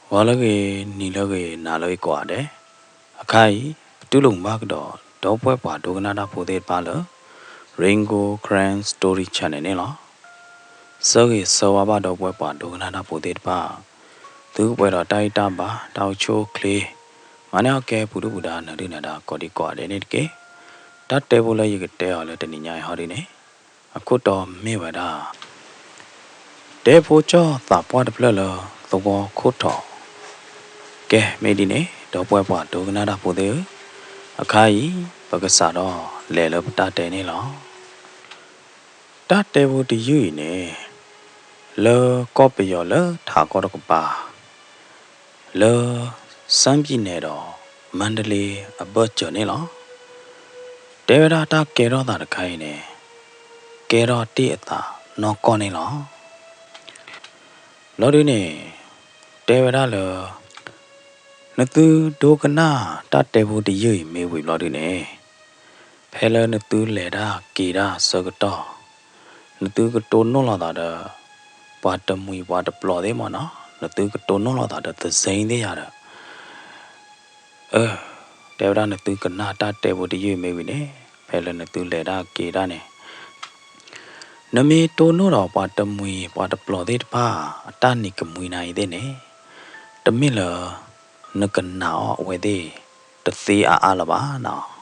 ဂီၤလၢအဂ့ၤ, နံၤလၢအဂ့ၤ, နၤလၢအဂ့ၤကိးဂၤဒဲး, အခါအံၤ ပတူၢ်လိာ်မုာ်ဘၣ်ကဒီး ဒီပုၢ်ဝဲၢ်ပှၤဒိကနၣ်တၢ်ဖိသ့ၣ်တဖၣ်လၢ Rain Gold Karen Story Channel န့ၣ်လီၤ. ဆၢဂ့ၤဆၢဝါဘၣ်ဒီပုၢ်ဝဲၢ်ပှၤဒိကနၣ်တၢ်ဖိသ့ၣ်တဖၣ်, သုကပှဲၤဒီးတၢ်ဂံၢ်တၢ်ဘါ တၢ်အိၣ်ဆူၣ်အိၣ်ချ့, မၤန့ၢ်အီၣ်ကဲပူၤဒုၣ်ပူၤဒါ နၢၤဒုၣ်နၢၤဒါ ကိးဒံကိးဂၤဒဲးန့ၣ်တက့ၢ်. တၢ်တဲဖိလၢယကတဲအီၤလၢတနံၤညါအံၤဟီဒုန့ၣ် အခိၣ်တီမ့ၢ်ဝဲဒၣ် တဲဖိကၠီၣ်သးပှၢ်တဖျၢၣ်လၢ သဝီခိၣ်ထီး. ကဲ မ့ၢ်ဒ်န့ၣ် ဒီပုၢ်ဝဲၢ်ပှၤဒိကနၣ်တၢ်ဖိသ့ၣ်ဧၢ, အခါအံၤ ပကစးထီၣ်လဲၤလၢပတၢ်တဲန့ၣ်လီၤ. တၢ်တဲဖိတယုၢ်အံၤန့ၣ် လၢကီၢ်ပယီၤလၢထးကီၢ်တကပၤ လၢ ရှမ်းပြည်နယ် ဒီး မန္တလေးအဘၢၣ်စၢၤန့ၣ်လီၤ. တဲဝဲဒၣ်တၢ်ကဲထီၣ်သးတခါအံၤန့ၣ် ကဲထီၣ်တ့ၢ်အသးနီၢ်ကီၢ်န့ၣ်လီၤ. လီၤဒုန့ၣ် တဲဝဲဒၣ်လၢ နသုဒိကနၣ်တၢ်တဲဖိတယုၢ်အံၤမ့ၢ်ဝံၤဘျီဒုန့ၣ် ဖဲလၢနသုလဲၤတၢ်က့ၤတၢ်အဆၢကတီၢ်, နသုကတိၢ်နီၣ်လိာ်သးဒီး ပှၤတမှံၤပှၤတပျီၤသ့ၣ်မ့ၢ်နီၤ, နသုကတိၢ်နီၣ်လိာ်သးဒီး သဇိန်း သ့ၣ်ယၤဒီး အၢ, တဲဝဲဒၣ်နသုကနၣ်တၢ်တဲဖိတယုၢ်မ့ၢ်ဝံၤန့ၣ်, ဖဲလၢနသုလဲၤတၢ်က့ၤတၢ်န့ၣ် နမ့ၢ်တိၢ်နီၣ်ဒီးပှၤတမှံၤပှၤတပျီၤသ့ၣ်တဖၣ် အတၢ်နံၤကမှံနၤအံၤသ့ၣ်န့ၣ်, တမ့ၢ်လၢ နကနာ်အီၤအဝဲသ့ၣ် တသ့အါအါလၢၤဘၣ်နီၤ.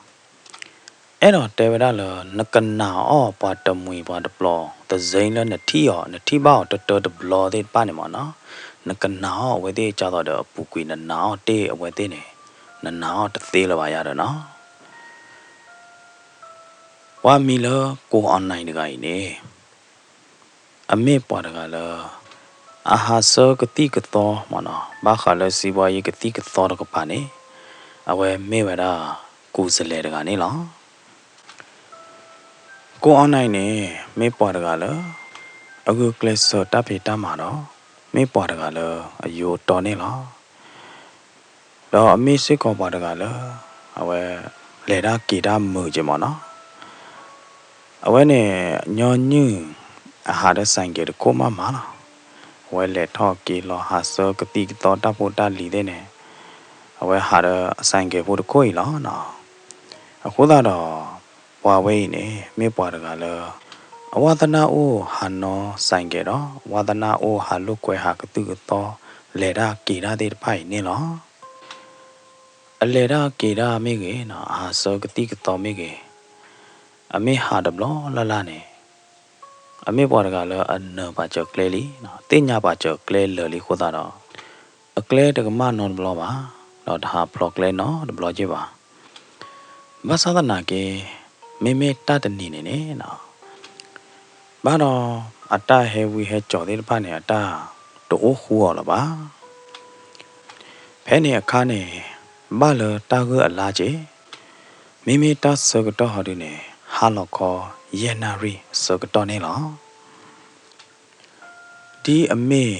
အဲၣ်ဒိးတဲဝဲဒၣ်လၢ နကနာ်အီၤပှၤတမှံၤပှၤတပျီၤ သဇိန်း လၢနထံၣ်အီၤ နထံၣ်ဘၣ်အီၤတတၢတဘျီသ့ၣ်တဖၣ်န့ၣ်မ့ၢ်နီၤ, နကနာ်အီၤအဝဲသ့ၣ် ကၢ်သိးဒီးအပူၤကွံာ်နနာ်အီၤတ့ၢ်အဝဲသ့ၣ်န့ၣ်, နနာ်အီၤတသ့လၢၤဘၣ်ယၤဒီးနီၤ. ပှၤမံၤလၢ ကိုအောင်နိုင် တဂၤအံၤန့ၣ် အမ့ၢ်ပှၤတဂၤလၢ အဟးဆၢကသံၣ်ကသီမ့ၢ်နီၤ, ဘၣ်ဃးလၢစံးဘှါယံၤကသံၣ်ကသီတကပၤန့ၣ်, အဝဲမ့ၢ်ဝဲဒၣ် ကိုယ်စားလှယ် တဂၤန့ၣ်လီၤ. ကိုအောင်နိုင် န့ၣ် မ့ၢ်ပှၤတဂၤလၢ အဂုာ်ကျဲးစၢးတၢ်ဖံးတၢ်မၤဒီး မ့ၢ်ပှၤတဂၤလၢအယိအတီန့ၣ်လီၤ. ဒီးအမ့ၢ်စ့ၢ်ကီးပှၤတဂၤလၢ အဝဲ လဲၤတၢ်က့ၤတၢ်မုာ်က့ၤမ့ၢ်နီၤ. အဝဲန့ၣ် ညီနုၢ် အဟးဒီး ဆိုင်ကယ် တခိၣ်မးမးလီၤ. အဝဲလဲၤထီၣ်က့ၤလီၤဟးဆၢကသံၣ်ကသီတၢ်ဖိတၢ်လံၤသ့ၣ်န့ၣ်, အဝဲဟးဒီး ဆိုင်ကယ် ဖိတခိၣ်အံၤလီၤ. အဃိသတးဒီး ပှၤဝဲအံၤန့ၣ် မ့ၢ်ပှၤတဂၤလၢ အဝါသနၢ်အိၣ်ဟးနီၢ် ဆိုင်ကယ် ဒီး ဝါသနၢ်အိၣ်ဟးလိာ်ကွဲဟးကသံၣ်ကသီ လဲၤတၢ်က့ၤတၢ်သ့ၣ်တဖၣ်အံၤန့ၣ်လီၤ. အလဲၤတၢ်က့ၤတၢ်မ့ၢ်ဂ့ၤ, အဟးဆၢကသံၣ်ကသီမ့ၢ်ဂ့ၤ, အမ့ၢ်ဟးတဘျီလၢ်လၢ်န့ၣ်, အမ့ၢ်ပှၤတဂၤလၢအနၢၤပာ်စၢၤကျဲလံ, သ့ၣ်ညါပာ်စၢၤကျဲလၢာ်လံအဃိသတးဒီး, အကျဲတကမၣ်နီတဘျီဘၣ်, ဒီးတဟးဖျိးကျဲနီတဘျီက့ၤဘၣ်. ဘၣ်ဆၣ်သနာ်က့ မ့မ့ၢ်တၢ်တနံၤန့ၣ်န့ၣ် ဘၣ်ဒီးအတၢ်ဟဲဝံဟဲစိာ်သ့ၣ်တဖၣ်န့ၣ် အတၢ်တအိၣ်ဃူအီၤလၢၤဘၣ်. ဖဲန့ၣ်အခါန့ၣ် ဘၣ်လၢတၢ်ဂိၢ်အလါက့ၤ, မ့မ့ၢ်တၢ်ဆၢကတီၢ်ဟီဒုန့ၣ် ဟါလီၤခီ ယဲၢ်နၣ်ရံၣ်အဆၢကတီၢ်န့ၣ်လီၤ. ဒ်အမ့ၢ်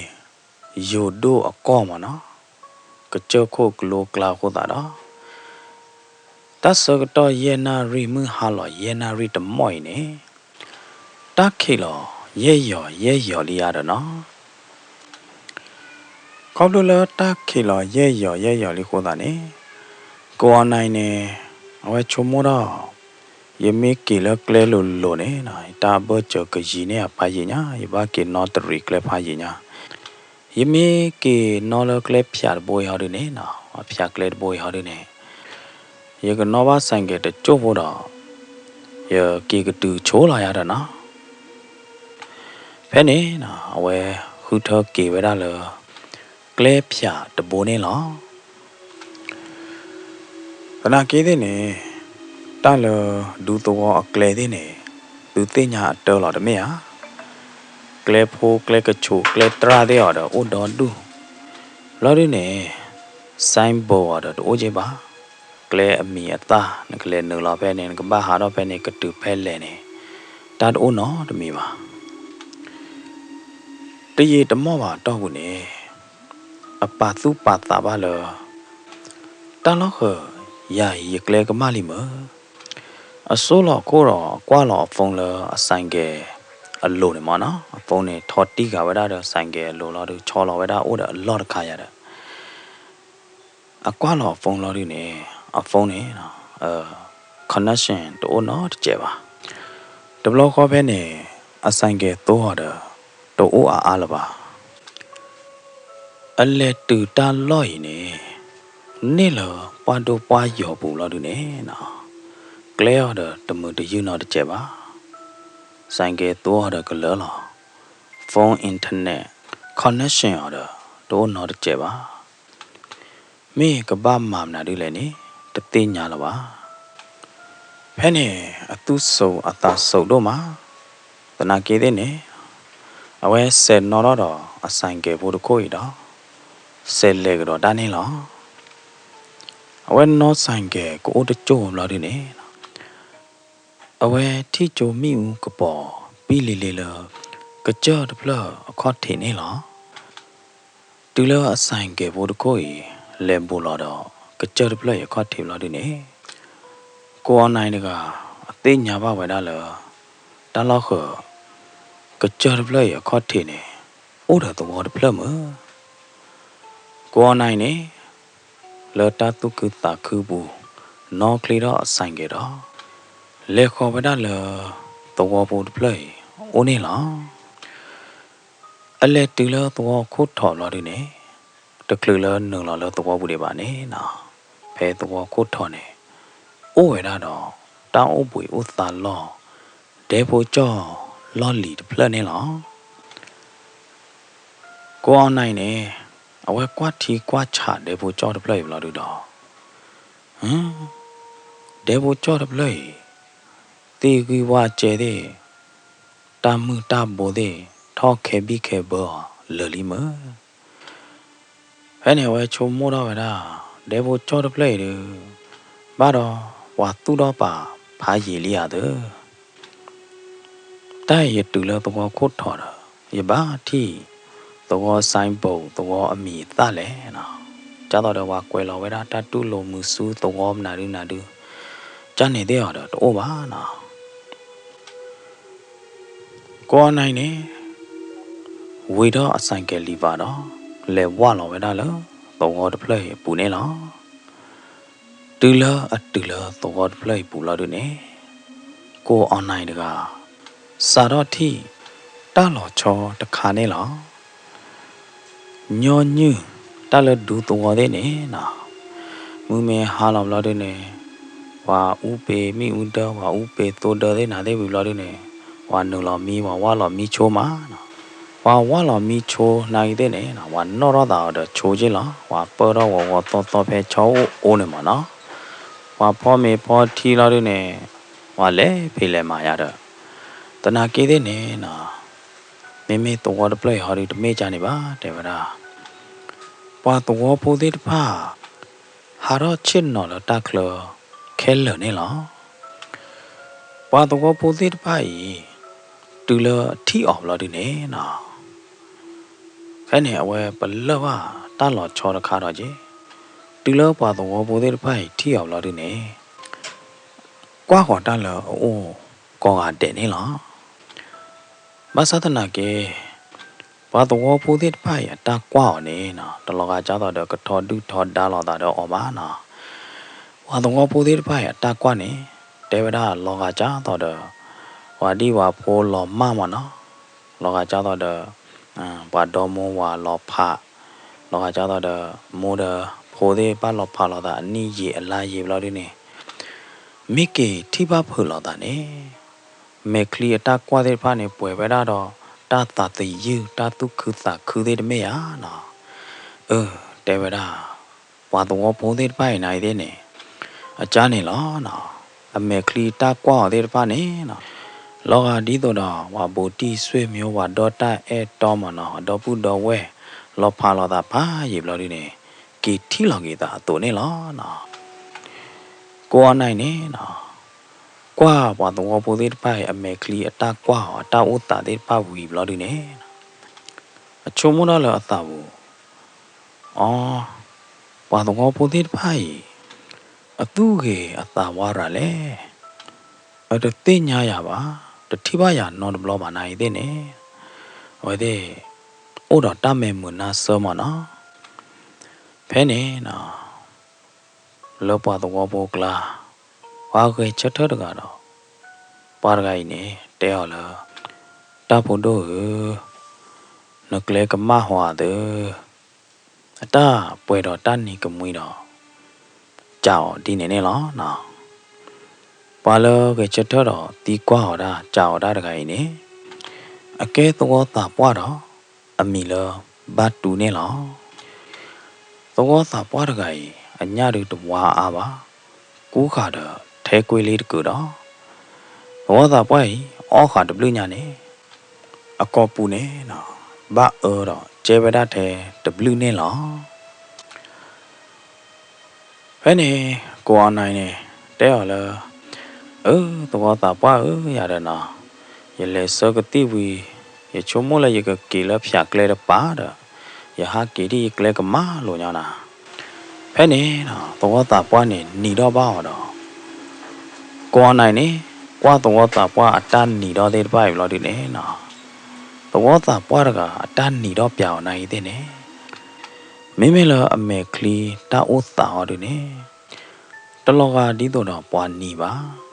ယိၤဒိၣ်အကီၢ်မ့ၢ်နီၤ, ကစၢၢ်ခိၣ်ကလိကျါအဃိသတးဒီး, တၢ်ဆၢကတီၢ်ယဲၢ်နၣ်ရံၣ် မုၢ်ဟါလီၤယဲၢ်နၣ်ရံၣ်တမီၢ်အံၤန့ၣ်, တၢ်ခံးလီၤယဲၢ်ယီၤယဲၢ်ယီၤလံဧါဒီးနီၤ. ခီဖျိလၢတၢ်ခံးလီၤယဲၢ်ယီၤယဲၢ်ယီၤလံအဃိသတးန့ၣ်, ကိးအီၤနၤအံၤန့ၣ်, အဝဲဆိကမိၣ်ဒီး, ယမ့ၢ်က့ၤလၢကျဲလိၤလိၤန့ၣ်, ယတၢ်ဘၢၣ်စၢၤကယံၤန့ၢ်အဖးယံာ်ညါ, ယဘၣ်က့ၤနီၣ်တရံးကျဲဖးယံာ်ညါ, ယမ့ၢ်က့ၤနီၣ်လၢကျဲဖၠးတဘိအံၤဟီဒုန့ၣ်, အဖၠးကျဲတဘိအံၤဟီဒုန့ၣ်, ယကနီၣ်ဘၣ် ဆိုင်ကယ် တစိၢ်ဖိဒီး, ယက့ၤကတုၤဆိလီၤယၤဒီးနီၤ. ဖဲန့ၣ် အဝဲဃုထၢက့ၤဝဲဒၣ်လၢ ကျဲဖၠးတဘိန့ၣ်လီၤ. သနာ်က့သ့ၣ်န့ၣ်, တၢ်လၢဒူသဝီအကျဲသ့ၣ်န့ၣ်, သုသ့ၣ်ညါအတၢ်လီၤတမ့ၢ်ဧါ. ကျဲဖိကျဲကဆိးကျဲတြၢ်သ့ၣ်အီၤဒီးအိၣ်ဒီဒူၣ်, လီၤဒုန့ၣ်, ဆိုင်ဘိၣ်အီၤဒီးတအိၣ်က့ဘၣ်. ကျဲအမံၤအသၣ် နကလဲၤနုာ်လီၤဖဲန့ၣ် နကဘၣ်ဟးထီၣ်ဖဲန့ၣ် ကတုၤဖဲလဲၣ်န့ၣ်, တၢ်တအိၣ်နီတမံၤဘၣ်. တယံာ်တမီၢ်ဘၣ်အတီၢ်ပူၤန့ၣ်, အပာ်သူၣ်ပာ်သးဘၣ်လၢ တၢ်လီၢ်ဃၢၤ, ယၤအံၤယကျဲကမၣ်လံမ့ၢ်. အစိလီၤအခိၣ်ဒီးကွၢ်လီၤအ phone လၢအ ဆိုင်ကယ် အလိၤန့ၣ်မ့ၢ်နီၤ, အ phone န့ၣ်ထီၣ်တံၢ်ဃာ်ဝဲဒၣ်ဒီး ဆိုင်ကယ် အလိၤလီၤဒီး ဆီလီၤဝဲဒၣ်အိၣ်ဒီးအလီၢ်တခါယၤဒီး, အကွၢ်လီၤအ phone လီၤဒုန့ၣ်, အ phone န့ၣ် connection တအိၣ်နီတစဲးဘၣ်. တဘျီဃီဖဲန့ၣ် အ ဆိုင်ကယ် သိအီၤဒီး တအိၣ်အါအါလၢၤဘၣ်. အလဲၤတုၤတၢ်လီၢ်အံၤန့ၣ် န့ၢ်လၢပှၢ်ဒိၣ်ပှၢ်ယီၤပူၤလီၤဒုန့ၣ်နီၤ, ကျဲအီၤဒီးတမုာ်တယုၢ်နီတစဲးဘၣ်. ဆိုင်ကယ် သိအီၤဒီးကလၢာ်လီၤ. phone internet connection အီၤဒီး တအိၣ်နီတစဲးဘၣ်. မ့ၢ်ကဘၣ်မၤမနုၤဒ်လဲၣ်န့ၣ် တသ့ၣ်ညါလၢၤဘၣ်. ဖဲန့ၣ် အသူၣ်စူၤအသးစူၤဒိၣ်မး, သနာ်က့သ့ၣ်န့ၣ် အဝဲဆဲးနီၣ်ထီၣ်ဒီးအ ဆိုင်ကယ် ဖိတခိၣ်အံၤဒီး ဆဲးလဲၤကဒီးတၢ်န့ၣ်လီၤ. အဝဲနီၣ် ဆိုင်ကယ် ကအိၣ်တစိၢ်ဘျီဒုန့ၣ် အဝဲထံၣ်ကၠိမ့ၣ်အူကပီၤ ပံၣ်လံလံလၢ ကစၢၢ်တဖျၢၣ်အခီၣ်ထံးန့ၣ်လီၤ. တုၤလၢအ ဆိုင်ကယ် ဖိတခိၣ်အံၤ လဲၤဘူးလီၤဒီး ကစၢၢ်တဖျၢၣ်အံၤအခီၣ်ထံးဘျီဒုန့ၣ် ကိုအောင်နိုင် တဂၤ အသ့ၣ်ညါဘၣ်ဝဲဒၣ်လၢ တၢ်လီၢ်ဃၢၤ ကစၢၢ်တဖျၢၣ်အံၤအခီၣ်ထံးန့ၣ် အိၣ်ဒီးသဝီတဖျၢၣ်မုၢ် ကိုအောင်နိုင် န့ၣ် လၢတၢ်သူၣ်ခုသးခုပူၤ နီၣ်ချ့ထီၣ်အ ဆိုင်ကယ် ဒီး လဲၤဃီၤဝဲဒၣ်လၢ သဝီဖိတဖျၢၣ်အံၤ အိၣ်န့ၣ်လီၤ. အလဲၤတုၤလၢသဝီခိၣ်ထံးဘျီဒုန့ၣ် တချုးလၢနုာ်လီၤလၢသဝီပူၤဒံးဘၣ်န့ၣ်နီၤ, ဖဲသဝီခိၣ်ထံးန့ၣ် အိၣ်ဝဲဒၣ်ဒီး တၢ်အိၣ်ဘှံးအိၣ်သါလီၢ် ဒဲဖိကၠီၣ်လီၢ်လံၤတဖျၢၣ်န့ၣ်လီၤ. ကိုအောင်နိုင် န့ၣ် အဝဲကွၢ်ထံကွၢ်ဆးဒဲဖိကၠီၣ်တဖျၢၣ်အံၤဘျီဒုဒီး ဒဲဖိကၠီၣ်တဖျၢၣ်အံၤ သ့ၣ်ဂံၢ်ဝၣ်ကဲသ့ၣ်, တၢ်မုၢ်တၢ်ဘိသ့ၣ် ထီၣ်ခဲဘံၣ်ခဲဘၢအီၤလၢာ်လံမုၢ်. ဖဲန့ၣ် အဝဲဆိကမိၣ်ထီၣ်ဝဲဒၣ် ဒဲဖိကၠီၣ်တဖျၢၣ်အံၤဒီး ဘၣ်ဒီးပှၤသူၣ်ထီၣ်ပာ်ဖးယံာ်လံဧါသၢ တၢ်အံၤယတုၤလၢသဝီခိၣ်ထံးဒီး ယဘၣ်ထံၣ် သဝီ ဆိုင်ဘုတ် သဝီအမံၤအသၣ်လဲၣ်နီၤ. ဒ်သိးဒီးပှၤကွဲးလီၤဝဲဒၣ်တၢ်တူၢ်လိာ်မုာ်ဆူသဝီမနုၤဒုနုၤဒု ကၢ်န့ၣ်သ့ၣ်အီၤဒီးတအိၣ်ဘၣ်နီၤ. ကိုအောင်နိုင် န့ၣ် ဝံၤထီၣ်အ ဆိုင်ကယ် လံၤဘၣ်ဒီး လဲၤဝၢ်လီၤဝဲဒၣ်လၢသဝီတဖျၢၣ်အံၤအပူၤန့ၣ်လီၤ. တုၤလၢအတုၤလၢသဝီတဖျၢၣ်အံၤပူၤလီၤဒုန့ၣ် ကိုအောင်နိုင် တဂၤ စးထီၣ်ထံၣ် တၢ်လီၤဆီတခါန့ၣ်လီၤ. ညီနုၢ်တၢ်လၢဒူသဝီသ့ၣ်န့ၣ်နီၤ, မုၢ်မ့ၢ်ဟါလီၤဘျီဒုန့ၣ် ပှၤအူပ့ၤမ့ၣ်အူဒၢ ပှၤအူပ့ၤသိဒၢသ့ၣ်နၤသ့ၣ်ဝံၤဘျီဒုန့ၣ် ပှၤနုာ်လီၤမံ ပှၤဝၢ်လီၤမံဆိမးနီၤ. ပှၤဝၢ်လီၤမံဆိနၤဂ့ၤသ့ၣ်န့ၣ်နီၤ ပှၤနီၣ်ထီၣ်သးအီၤဒီးဆိက့လီၤ. ပှၤပၢၢ်ထီၣ်ဂီၤဂီၤသီသီဖဲဆီအိၣ်အိၣ်န့ၣ်မးနီၤ. ပှၤဖီမ့ၤဖီထံလီၤဒုန့ၣ် ပှၤလဲၤဖံးလဲၤမၤယၤဒီး သနာ်က့သ့ၣ်န့ၣ်နီၤ မ့မ့ၢ်သဝီတဖျၢၣ်အံၤဟီဒုတမ့ၢ်ကၢ်န့ၣ်ဘၣ် တဲဝဲဒၣ်. ပှၤသဝီဖိသ့ၣ်တဖၣ် ဟးထီၣ်ဆ့ၣ်နီၤလၢတၢ်ချၢခဲလၢာ်န့ၣ်လီၤ. ပှၤသဝီဖိသ့ၣ်တဖၣ်အံၤ တုၤလၢထံၣ်အီၤဘျီဒုန့ၣ်နီၤ ဖဲန့ၣ်အဝဲပလၢၢ်ဘၣ်တၢ်လီၤဆီတခါဒီးက့ၤ, တုၤလၢပှၤသဝီဖိသ့ၣ်တဖၣ်အံၤထံၣ်အီၤဘျီဒုန့ၣ် ကွၢ်ဃီၤတၢ်လၢအအိၣ်ကိးဂၤဒဲးန့ၣ်လီၤ. ဘၣ်ဆၣ်သနာ်က့ ပှၤသဝီဖိသ့ၣ်တဖၣ်အံၤအတၢ်ကွၢ်အီၤန့ၣ်နီၤ တလီၤဂာ်ဒ်သိးဒီးကထီဒုၣ်ထီဒါလိာ်သးဒီးအီၤဘၣ်နီၤ. ပှၤသဝီဖိသ့ၣ်တဖၣ်အံၤအတၢ်ကွၢ်န့ၣ် တဲဝဲဒၣ်လီၤဂာ်ဒ်သိးဒီး ပှၤဒံၣ်ပှၤဖိလီၤမၢ်မးနီၤ. လီၤဂာ်ဒ်သိးဒီး ပှၤဒီမိၢ်ဝၤလီၤဖး, လီၤဂာ်ဒ်သိးဒီး မိၢ်ဒီးဖိသ့ၣ်တဖၣ်လီၤဖးလိာ်သးအနံၣ်ယံာ်အလါယံာ်ဘျီဒုန့ၣ် မ့ၢ်က့ၤထံၣ်ဘၣ်ဖုးလိာ်သးန့ၣ် မဲာ်ချံအတၢ်ကွၢ်သ့ၣ်တဖၣ်န့ၣ် ပှဲၤဝဲဒၣ်ဒီး တၢ်သးသယုၢ် တၢ်သူၣ်ခုသးခုသ့ၣ်တမ့ၢ်ဧါနီၤ. အၢ တဲဝဲဒၣ် ပှၤသဝီဖိသ့ၣ်တဖၣ်အံၤနၤအံၤသ့ၣ်န့ၣ် အကၢ်န့ၣ်လီၤနီၤ. အမဲာ်ချံတၢ်ကွၢ်အီၤသ့ၣ်တဖၣ်န့ၣ်နီၤ လီၤဂာ်ဒ်သိးဒီး ပှၤဘူးတံၢ်ဆွေမျိုး ပှၤဒီတၢ်အဲၣ်တီမးနီၤ ပှၤဒီပုၢ်ဒီဝဲၢ် လီၤဖးလိာ်သးဖးယံာ်ဘျီဒုန့ၣ် က့ၤထံၣ်လီၤက့ၤသးအသိးန့ၣ်လီၤနီၤ. ကိးအီၤနၤအံၤန့ၣ်နီၤ ကွၢ်ပှၤသဝီဖိသ့ၣ်တဖၣ်အံၤ အမဲာ်ချံအတၢ်ကွၢ်အီၤ အတၢ်အိၣ်သးသ့ၣ်တဖၣ်ဝံၤဘျီဒုန့ၣ် အဆိကမိၣ်ထီၣ်လၢအသးပူၤ အီ ပှၤသဝီဖိသ့ၣ်တဖၣ်အံၤ အသူၣ်ဂ့ၤအသးဝါရၤလဲၣ်. အတသ့ၣ်ညါယၤဘၣ်, တထံၣ်ဘၣ်ယၤနီတဘျီဘၣ်နၤအံၤသ့ၣ်န့ၣ် အဝဲသ့ၣ် အိၣ်ဒီးတၢ်မဲာ်မုာ်နါဆၢမးနီၤ. ဖဲန့ၣ်နီၤ လၢပှၤသဝီဖိအကျါ, ပှၤဂဲၤဆၢထၢၣ်တဂၤဒီး ပှၤတဂၤအံၤန့ၣ် တဲအီၤလၢ တၢ်ဖိဒိၣ်ဧၢ, နကျဲကမၣ်ဟီဧါသၢ, အတၢ်ပှဲၤဒီးတၢ်နံၤကမှံဒီး စံးအီၤဒ်န့ၣ်န့ၣ်လီၤ. ပှၤလၢဂဲၤဆၢထၢၣ်ဒီးသံကွၢ်အီၤဒၣ် စံးအီၤဒၣ်တဂၤအံၤန့ၣ် အကဲသဝီသးပှၢ်ဒီး အမံၤလၢဘၣ်တူန့ၣ်လီၤ. သဝီသးပှၢ်တဂၤအံၤ အညၣ်ဒုးတဝါအါအါဘၣ်, ကူဃာ်ဒီးထဲကွ့လ့တကုာ်ဒီး သဝီသးပှၢ်အံၤ အီၣ်ဃာ်တဘျုးညါန့ၣ် အကိာ်ပူၤန့ၣ် ဘၣ်အၢဒီးကဲဝဲဒၣ်ထဲတဘျုးန့ၣ်လီၤ. ဖဲန့ၣ် ကိးအီၤနၤန့ၣ် တဲအီၤလၢ အၢ သဝီသးပှၢ်ဧၢ ယၤဒီးနီၤ, ယလဲၤဆၢကသံၣ်ဝံၤ ယဆိကမိၣ်လၢယကက့ၤလၢဖၠးကျဲတပၤဒီး ယဟးက့ၤဒ်ယကျဲကမၣ်လိာ်ညီနၤ. ဖဲန့ၣ် သဝီသးပှၢ်န့ၣ်နံၤဒီၣ်ဘၣ်အီၤဒီး ကိးအီၤနၤန့ၣ် ကွၢ်သဝီသးပှၢ်အတၢ်နံၤဒီၣ်သ့ၣ်တဖၣ်အံၤဘျီဒုန့ၣ်နီၤ, သဝီသးပှၢ်တဂၤအတၢ်နံၤဒီၣ်ပျးအီၤနၤအံၤသ့ၣ်န့ၣ် မ့မ့ၢ်လၢအမဲာ်ချံတၢ်အိၣ်သးအီၤဒုန့ၣ် တလီၤဂာ်ဒ်သိးဒီးပှၤနံၤဘၣ်.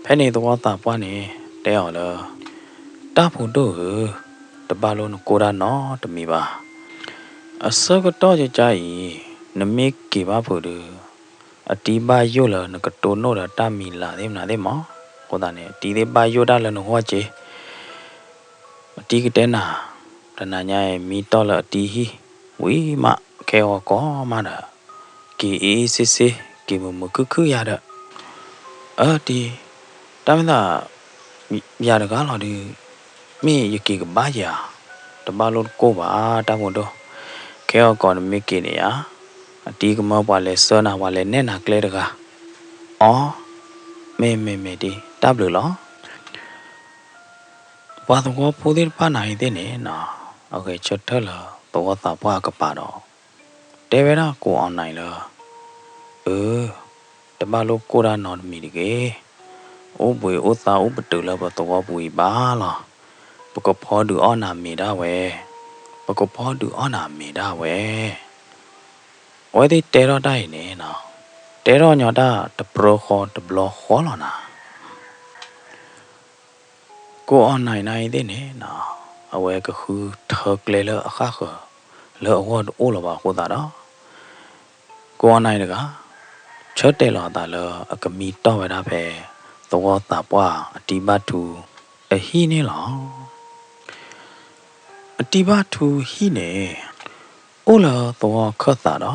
ဖဲန့ၣ်သဝီသးပှၢ်န့ၣ် တဲအီၤလၢ တၢ်ဖိဒိၣ်ဧၢ, တဘၣ်လိနကိၢ်တၢ်နီတမံၤဘၣ်. အဆၢကတီၢ်ကကါအံၤ နမ့ၢ်က့ၤဘၣ်ဖုးဒု အတံၤဘၣ်ယိၣ်လၢနကတိၢ်နီၣ်ဒီးတၢ်မံၤလၢ်သ့ၣ်မနုၤသ့ၣ်မး, အဃိသတးန့ၣ် အတံၤသ့ၣ်ဘၣ်ယိၣ်တၢ်လၢနဂီၢ်က့ၤ အတံၤကတဲနၤ, တနၤညါအံၤ မံတီၢ်လၢအတံၤဟံၣ်ဝံၤမး ခဲဂီၤကိးမးဒီး က့ၤအ့အ့စ့စ့ က့ၤမုာ်မုာ်ခုၣ်ခုၣ်ယၤဒီး အတံၤ, တၢ်မ့ၢ်သး ယၤတဂၤလီၤဒု မ့ၢ်ယက့ၤကဘၣ်ယၤ, တဘၣ်လိတကိၢ်ဘၣ် တၢ်ဖိဒိၣ်, ခဲဂီၤကိးနမ့ၢ်က့ၤန့ၣ်ယၤ, အတံၤကမၢပှၤလဲၤဆှၢနၤ ပှၤလဲၤနဲၣ်နၤကျဲတဂၤ, အီ, မ့ၢ်မ့ၢ်မ့ၢ်တံၤ တၢ်ဘျုးလီၤ. ပှၤသဝီဖိသ့ၣ်တဖၣ်နၤအံၤသ့ၣ်န့ၣ်နီၤ, အဂဲၤဆၢထၢၣ်လၢသဝီသးပှၢ်အကပၤဒီး တဲဝဲဒၣ်ကိးအီၤနၤလၢ အၢ, တဘၣ်လိကိၢ်တၢ်နီတမံၤတဂ့ၤ, အိၣ်ဘှံးအိၣ်သါအိၣ်ပတုာ်လၢပသဝီပူၤအံၤဘၣ်လီၤ. ပကဖီဒုးအီၣ်နၤမ့ၤဒၣ်ဝဲ, ပကဖီဒုးအီၣ်နၤမ့ၤဒၣ်ဝဲ. အဝဲသ့ၣ်တဲထီၣ်တၢ်အံၤန့ၣ်နီၤ, တဲထီၣ်ညီတၢ်တပြၢဃီတဘျီဃီလီၤနၤ. ကိးအီၤနၤနၤအံၤသ့ၣ်န့ၣ်နီၤ, အဝဲကဃုထၢကျဲလၢအဃၣ်ဃၢၤ လၢအဂီၢ်တအိၣ်လၢၤဘၣ်အဃိသတးဒီး ကိးအီၤနၤအံၤတဂၤ ဆၢတဲာ်လီၤအသးလၢအကမံတီၢ်ဝဲဒၣ်ဖဲ သဝီသးပှၢ်အတံၤဘၣ်ထူအဟံၣ်န့ၣ်လီၤ. အတံၤဘၣ်ထူဟံၣ်န့ၣ် အိၣ်လၢသဝီခၢၣ်သးဒီး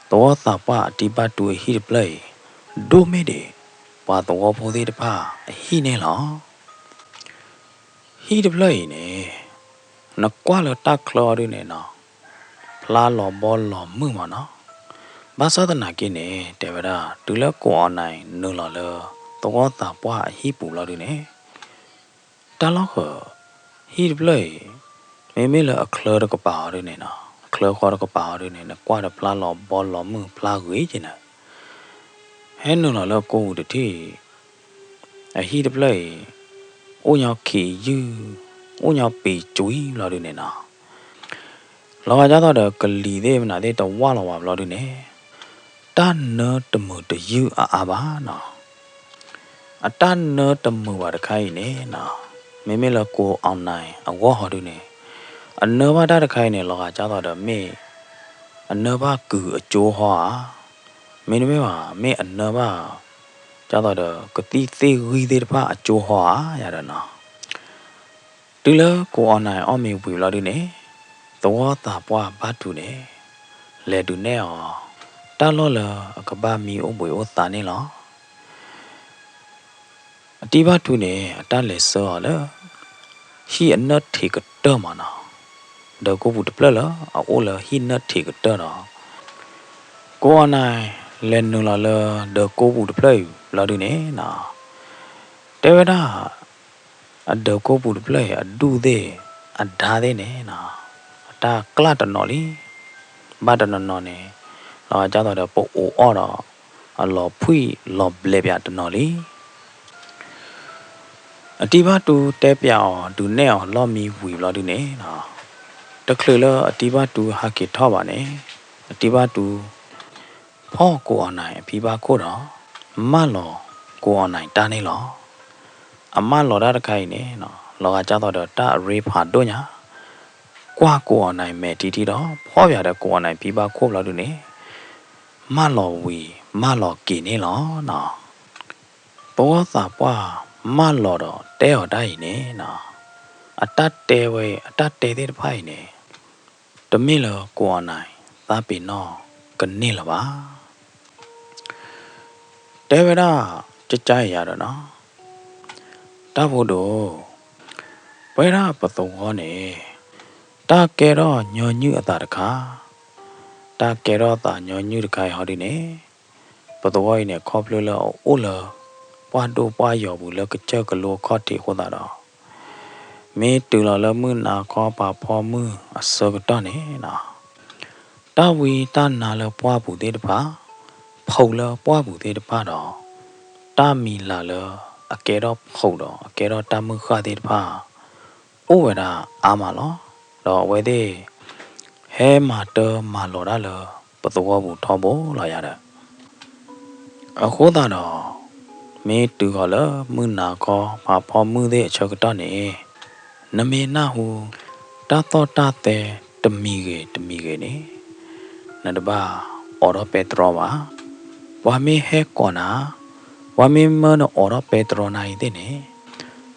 သဝီသးပှၢ်အတံၤဘၣ်ထူအဟံၣ်တဖျၢၣ်အံၤ ဒိၣ်မ့ၢ်ဒံး ပှၤသဝီဖိသ့ၣ်တဖၣ်အဟံၣ်န့ၣ်လီၤ. ဟံၣ်တဖျၢၣ်အံၤန့ၣ် နကွၢ်လၢတၢ်ချၢအီၤဒုန့ၣ်နီၤ, ဖျါလီၤဘီလီၤမုၢ်မးနီၤ. ဘၣ်ဆၣ်သနာ်က့န့ၣ် တဲဝဲဒၣ် တုၤလၢကိးအီၤနၤအံၤနုာ်လီၤလၢ သဝီသးပှၢ်အဟံၣ်ပူၤလီၤဒုန့ၣ် တၢ်လီၢ်ဃၢၤ ဟံၣ်တဖျၢၣ်အံၤ မ့မ့ၢ်လၢအချၢတကပၤအီၤဒုန့ၣ်နီၤ, အချၢဃီတကပၤအီၤဒုန့ၣ် နကွၢ်ဒီးဖျါလီၤဘီလီၤမုၢ်ဖျါဂ့ၤက့ၤနၤ, ဟဲနုာ်လီၤလၢကိးပူၤတထံၣ် အဟံၣ်တဖျၢၣ်အံၤ အိၣ်ညီခံးယုၢ်, အိၣ်ညီပ့ၤကွံာ်လီၤဒုန့ၣ်နီၤ. လီၤဂာ်ဒ်သိးဒီးကလံၤသ့ၣ်မနုၤသ့ၣ်တဝၢ်လီၤဝဲဘျီဒုန့ၣ် တၢ်နၢတမုာ်တယုၢ်အါအါဘၣ်နီၤ. အတၢ်နၢတမုာ်ဘၣ်တခါအံၤန့ၣ်နီၤ, မ့မ့ၢ်လၢကိးအီၤနၤအဂီၢ်ဟီဒုန့ၣ် အနၢဘၣ်တၢ်တခါအံၤန့ၣ် လီၤဂာ်ဒ်သိးဒီးမ့ၢ် အနၢဘၣ်ကုၤအကၠိဟီဧါ, မ့တမ့ၢ်ဘၣ် မ့ၢ်အနၢဘၣ် ဒ်သိးဒီးကသံၣ်သ့ၣ်ဂံၢ်သ့ၣ်တဖၣ်အကၠိဟီဧါ ယၤဒီးနီၤ. တုၤလၢကိးအီၤနၤအီၣ်မ့ၤဝံၤဘျီဒုန့ၣ် သဝီသးပှၢ်ဘၣ်ထူန့ၣ် လဲၤဒုးနဲၣ်အီၤ တၢ်လီၢ်လၢအကဘၣ်မံအိၣ်ဘှံးအိၣ်သါန့ၣ်လီၤ. အတံၤဘၣ်ထူန့ၣ် အတၢ်လဲၤဆှၢအီၤလၢ ဟံၣ်အနၢၣ်ထံးကတၢၢ်မးနီၤ, ဒၢးကိးပူၤတဖျၢၣ်လၢအအိၣ်လၢဟံၣ်နၢၣ်ထံးကတၢၢ်ဒီး ကိးအီၤနၤ လဲၤနုာ်လီၤလၢဒၢးကိးပူၤတဖျၢၣ်အံၤဘျီဒုန့ၣ်နီၤ, တဲဝဲဒၣ် အဒၢးကိးပူၤတဖျၢၣ်အံၤ အဒူၣ်သ့ၣ် အဒါသ့ၣ်န့ၣ်နီၤ, အတၢ်ကျၢ်တနီၤလံ. ဘၣ်တနီၤနီၤန့ၣ် လီၤဂာ်ဒ်သိးဒီးပအိးအီၣ်ဒီး အလီၤဖှံၣ်လီၤဘျဲးပၠးတနီၤလံ. အတံၤဘၣ်ထူတဲပၠးအီၤ ဒုးနဲၣ်အီၤလီၢ်မံဝံၤဘျီဒုန့ၣ်နီၤ, တချုးလၢအတံၤဘၣ်ထူဟးက့ၤထီၣ်ဘၣ်န့ၣ် အတံၤဘၣ်ထူ ဖီၣ်ကိးအီၣ်နၢၣ်အဖံဘၣ်ခိၣ်ဒီး မၢလီၤကိးအီၣ်နၢၣ်တၢ်န့ၣ်လီၤ. အမၢလီၤတၢ်တခါအံၤန့ၣ် လီၤဂာ်ကၢ်သိးဒီးတၢ်အရ့ဖးဒိၣ်ညါ, ကွၢ်ကိးအီၣ်နၢၣ်မဲာ်ထံထံဒီး ဖီၣ်ပၠးဒီးကိးအီၣ်နၢၣ်ဖံဘၣ်ခိၣ်ဘျီဒုန့ၣ် မၢလီၤဝံၤမၢလီၤက့ၤန့ၣ်လီၤ. သဝီသးပှၢ်မၢလီၤဒီးတဲအီၤတၢ်အံၤန့ၣ် အတၢ်တဲဝဲ အတၢ်တဲသ့ၣ်တဖၣ်အံၤန့ၣ် တမ့ၢ်လၢကိးအီၣ်နၢၣ်သးပ့ၤနီၣ်ကန့ၢ်လၢၤဘၣ်. တဲဝဲဒၣ်ကကါအံၤယၤဒီးနီၤ, တၢ်ဖိဒိၣ်, ပဝဲဒၣ်ပသဝီန့ၣ် တၢ်ကဲထီၣ်ညီနုၢ်အသးတခါ, တၢ်ကဲထီၣ်သးညီနုၢ်တခါအံၤဟီဒုန့ၣ် ပသဝီအံၤန့ၣ် ခီဖျိလၢအအိၣ်လၢ ပှၢ်ဒိၣ်ပှၢ်ယီၤပူၤလၢကစၢၢ်ကလိအခီၣ်ထံးအဃိသတးဒီး မ့ၢ်တုၤလီၤလၢမုၢ်နၤခီပၤဖီမုၢ်အဆၢကတီၢ်န့ၣ်နီၤ, တၢ်ဝံတၢ်နါလၢပှၢ်ပူၤသ့ၣ်တဖၣ်, ဖီၣ်လၢပှၢ်ပူၤသ့ၣ်တဖၣ်ဒီး တၢ်မံၤလၢ်လၢအကဲထီၣ်ဖီၣ်ဒီးအကဲထီၣ်တၢ်မုၢ်ဃၢ်သ့ၣ်တဖၣ် အိၣ်ဝဲဒၣ်အါမးလီၤ. ဒီးအဝဲသ့ၣ် ဟဲမၤတၢ်မၤလီၤတၢ်လၢပသဝီပူၤထီဘိလီၤယၤဒီး အဃိသတးဒီး မ့ၢ်တုၤဃီၤလၢမုၢ်နၤခီပၤဖီမုၢ်သ့ၣ်အဆၢကတီၢ်န့ၣ် နမ့ၢ်နၢ်ဟူ တၢ်သီၣ်တၢ်သဲတမံၤဂ့ၤတမံၤဂ့ၤန့ၣ် နတဘၣ်အိးထီၣ်ပဲတြီဘၣ်. ပှၤမ့ၢ်ဟဲကိးနၤ, ပှၤမ့ၢ်မၢနအိးထီၣ်ပဲတြီနၤအံၤသ့ၣ်န့ၣ်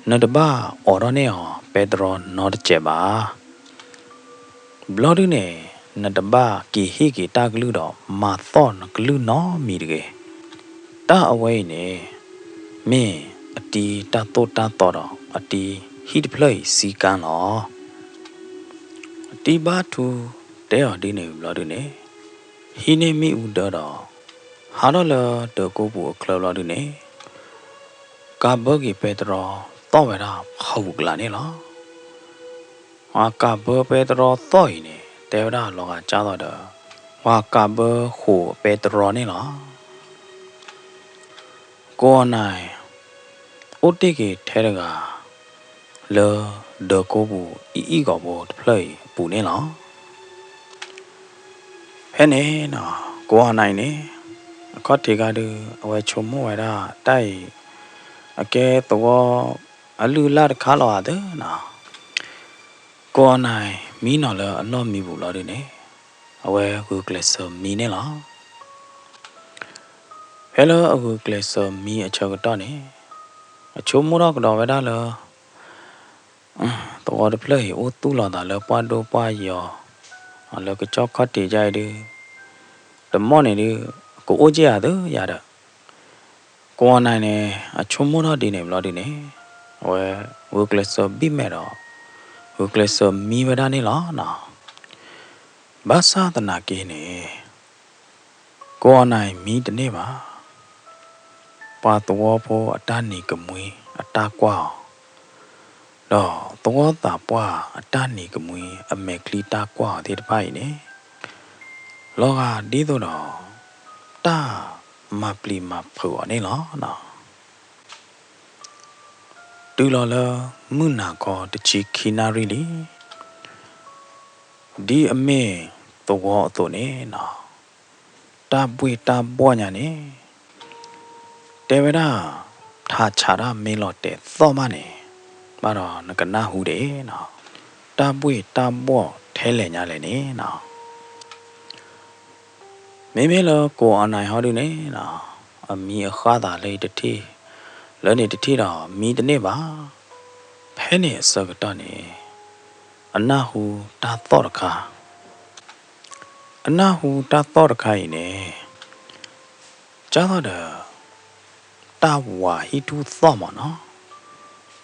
နတဘၣ်အိးထီၣ်န့ၢ်အီၤပဲတြီနီတစဲးဘၣ်. ဘျီဒုန့ၣ် နတဘၣ်က့ၤဟ့ၣ်က့ၤတၢ်ကလုၢ်ဒီးမၤသီၣ်နကလုၢ်နီတမံၤတဂ့ၤ. တၢ်အဝဲအံၤန့ၣ် မ့ၢ်အတံၤတၢ်သိၣ်တၢ်သီဒီး အတံၤဟံၣ်တဖျၢၣ်အံၤစံကါလီၤ. အတံၤဘါထူတဲအီၤဒ်န့ၣ်ဘျီဒုန့ၣ် ဟံးန့ၢ်မ့ၣ်အူဒၢဒီး ဟးထီၣ်လၢဒၢးကိပူၤအချၢဘျီဒုန့ၣ် ကးဘၢက့ၤပဲတြီသီၣ်ဝဲဒၣ်ဖးဂူာ်ကျးန့ၣ်လီၤ. ပှၤကးဘၢပဲတြီသီၣ်အံၤန့ၣ် တဲဝဲဒၣ်လီၤဂာ်ကၢ်သိးဒီး ပှၤကးဘၢဃိးပဲတြီန့ၣ်လီၤ. ကိးအီၣ်နၢ် အိၣ်တ့ၢ်က့ၤထဲတဂၤ လၢဒၢးကိပူၤအံၤအံၣ်ဂီၤဖိတဖျၢၣ်အံၤအပူၤန့ၣ်လီၤ. ဖဲန့ၣ်နီၤ ကိးအီၣ်နၢ်အံၤန့ၣ် အခီၣ်ထံးခါဒု အဝဲဆိကမိၣ်ဝဲဒၣ်တၢ်အံၤ အကဲသဝီအလုၢ်အလၢ်တခါလီၤဧါသၢနီၤ. ကိးအီၣ်နၢ်မံနီၤလၢအလီၢ်မံပူၤလီၤဒုန့ၣ် အဝဲဂုာ်ကျဲးစၢးမံန့ၣ်လီၤ. ဖဲလၢအဂုာ်ကျဲးစၢးမံအဆၢကတီၢ်န့ၣ် အဆိကမိၣ်ထီၣ်ကဒီးဝဲဒၣ်လၢ သဝီတဖျၢၣ်အံၤ အိၣ်သူၣ်လီၤသးလၢပှၢ်ဒိၣ်ပှၢ်ယီၤ လၢကစီၣ်ခီၣ်ထံးဒ်အံၤဒု တမီၢ်န့ၣ်ဒု ကအိၣ်က့ၢ်ဧါသၢယၤဒီး ကိးအီၣ်နၢ်န့ၣ် အဆိကမိၣ်ထီၣ်ဒ်န့ၣ်ဘျီဒုန့ၣ် အဝဲဂုာ်ကျဲးစၢးဘံၣ်မဲာ်ဒီး ဂုာ်ကျဲးစၢးမံဝဲဒၣ်န့ၣ်လီၤနီၤ. ဘၣ်ဆၣ်သနာ်က့န့ၣ် ကိးအီၣ်နၢ်အံၤမံတန့ၢ်ဘၣ်. ပှၤသဝီဖိအတၢ်နံၤကမှံအတၢ်ကွၢ်အီၤ ဒီးသဝီသးပှၢ်အတၢ်နံၤကမှံအမဲာ်ချံတၢ်ကွၢ်အီၤသ့ၣ်တဖၣ်အံၤန့ၣ် လီၤဂာ်ဒ်သိးဒီး တၢ်မၤပျံၤမၤဖုးအီၤန့ၣ်လီၤ. တုၤလီၤလၢမုၢ်နၤခီတဆံခံနၣ်ရံၣ်လံ ဒ်အမ့ၢ်သဝီအသိးန့ၣ်နီၤ တၢ်ဘှ့ၣ်တၢ်ဘှီၣ်ညါန့ၣ် တဲဝဲဒၣ် ထးဆးတၢ်မ့ၢ်လီၤတဲာ်သီၣ်မးန့ၣ် ဘၣ်ဒီးနကနၢ်ဟူဒၣ်နီၤ တၢ်ဘှ့ၣ်တၢ်ဘှီၣ်ထဲလဲၣ်ညါလဲၣ်န့ၣ်နီၤ မ့မ့ၢ်လၢကိးအီၣ်နၢ်ဟီဒုန့ၣ်နီၤ အမံအဃၢ်သးလၢတထံၣ် လၢန့ၣ်တထံၣ်ဒီးမံတန့ၢ်ဘၣ်. ဖဲန့ၣ်အဆၢကတီၢ်န့ၣ် အနၢ်ဟူတၢ်သီၣ်တခါ အနၢ်ဟူတၢ်သီၣ်တခါအံၤန့ၣ် ကၢ်သိးဒီး တၢ်ဝၤဟံၣ်ထူၣ်သီၣ်မးနီၤ.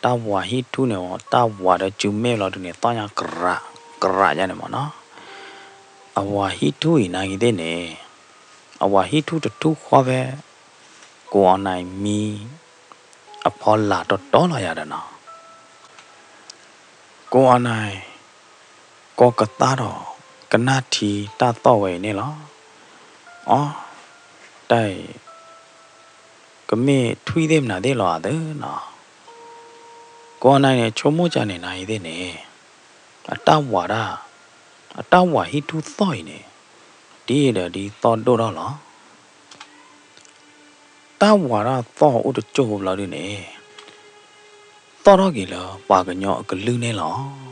တၢ်ဝၤဟံၣ်ထူၣ်န့ၣ် တၢ်ဝၤဒီးစုမ့ၢ်ဘျီဒုန့ၣ် သီၣ်ညါကရး ကရးညါန့ၣ်မးနီၤ. အဝၤဟံၣ်ထူၣ်အံၤနာ်ဂ့ၤသ့ၣ်န့ၣ် အဝၤဟံၣ်ထူၣ်တထူၣ်ဃီဖဲ ကိးအီၣ်နၢ်မံ အဖီလာ်တီတီလီၤယၤဒီးနီၤ ကိးအီၣ်နၢ် ကိးကသါဒီး ကနၣ်ထံတၢ်သီၣ်ဝဲအံၤန့ၣ်လီၤ. အီ တၢ်အံၤ ကမ့ၢ်ထွံၣ်သ့ၣ်မနုၤသ့ၣ်လီၤဧါသၢနီၤ. ကိးအီၣ်နၢ်န့ၣ် ဆိကမိၣ်ကၢ်န့ၣ်နာ်ဂ့ၤသ့ၣ်န့ၣ် အတၢ်ဝၤဒၣ် အတၢ်ဝၤဟံၣ်ထူၣ်သီၣ်အံၤန့ၣ် ဒ်ဒီးဒ်သီၣ်ဒိၣ်ထီၣ်လီၤ. တၢ်ဝးတၢ်သီၣ်အိၣ်တစိၢ်ဖိဘျီဒုန့ၣ်, သီၣ်ထီၣ်က့ၤလၢပှၤကညီအကလုၢ်န့ၣ်လီၤ.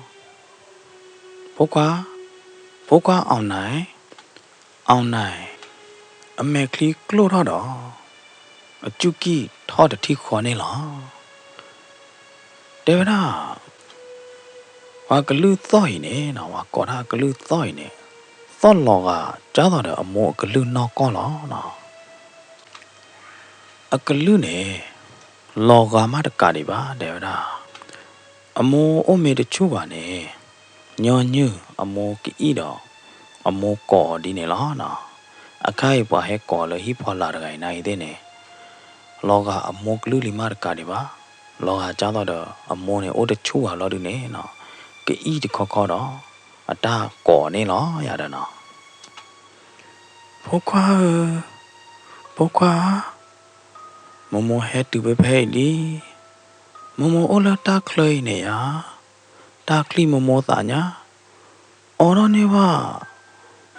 ဖိခွါ, ဖိခွါ အောင်နိုင်, အောင်နိုင်, အမဲာ်ချံကျိၣ်ထီၣ်ဒီး အစူၢ်ကံၢ်ထီၣ်တထံၣ်ဃီန့ၣ်လီၤ. တဲဝဲဒၣ် ပှၤကလုၢ်သီၣ်အံၤန့ၣ်နီၤ, ပှၤကိးတၢ်အကလုၢ်သီၣ်အံၤန့ၣ်, သီၣ်လီၤဂာ်ဒ်သိးဒီးအမိၢ်အကလုၢ်နီၢ်ကီၢ်လီၤနီၤ. အကလုၢ်န့ၣ် လီၤဂာ်မးတကးဒံးဘၣ် တဲဝဲဒၣ်. အမိၢ်အိၣ်မ့ၢ်တဆူၣ်ဘၣ်န့ၣ်, ညီနုၢ်အမိၢ်ကအံၣ်ဒီး အမိၢ်ကိးအီၤဒ်န့ၣ်လီၤနီၤ. အခါအံၤပှၤဟဲကိးလၢဟံၣ်ဖီလာ်တဂၤအံၤန့ၣ်သ့ၣ်န့ၣ်, လီၤဂာ်အမိၢ်ကလုၢ်လံမးတကးဒံးဘၣ်, လီၤဂာ်ဒ်သိးဒီးအမိၢ်န့ၣ်အိၣ်တဆူၣ်ဘၣ်လီၤဒုန့ၣ်နီၤ, ကအံၣ်တခီခီဒီး အတၢ်ကိးန့ၣ်လီၤယၤဒီးနီၤ. ဖိခွါဧၢ, ဖိခွါ, မိၢ်မိၢ်ဟဲတုၤဖဲဖဲအံၤလံ, မိၢ်မိၢ်အိၣ်လၢတၢ်ချၢအံၤန့ၣ်ယၤ, တၢ်ချံၣ်မိၢ်မိၢ်သးညါ, အိးထီၣ်န့ၢ်ဘၣ်,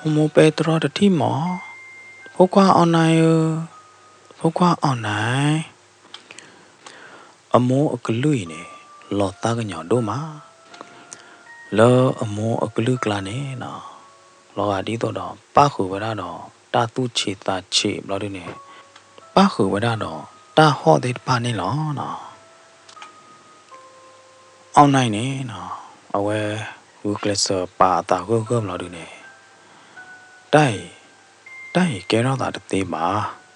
မိၢ်မိၢ်ပဲတြီတထံၣ်မး, ဖိခွါ အောင်နိုင်ဧၢ, ဖိခွါ အောင်နိုင်. အမိၢ်အကလုၢ်အံၤန့ၣ် လီၤသးကညီၤဒိၣ်မး, လၢအမိၢ်အကလုၢ်ကျါန့ၣ်နီၤ, လီၤဂာ်ဒ်သိးဒီး ပၣ်ဃုာ်ဝဲဒၣ်ဒီး တၢ်သူၣ်ဆံးသးဆံးဘျီဒုန့ၣ်, ပၣ်ဃုာ်ဝဲဒၣ်ဒီး တၢ်ဟီၣ်သ့ၣ်တဖၣ်န့ၣ်လီၤနီၤ. အောင်နိုင်န့ၣ်နီၤ, အဝဲဂုာ်ကျဲးစၢးပာ်အသးဂၢၢ်ဂၢၢ်ဘျီဒုန့ၣ်, တၢ်အံၤ, တၢ်အံၤကဲထီၣ်သးတသ့ဘၣ်.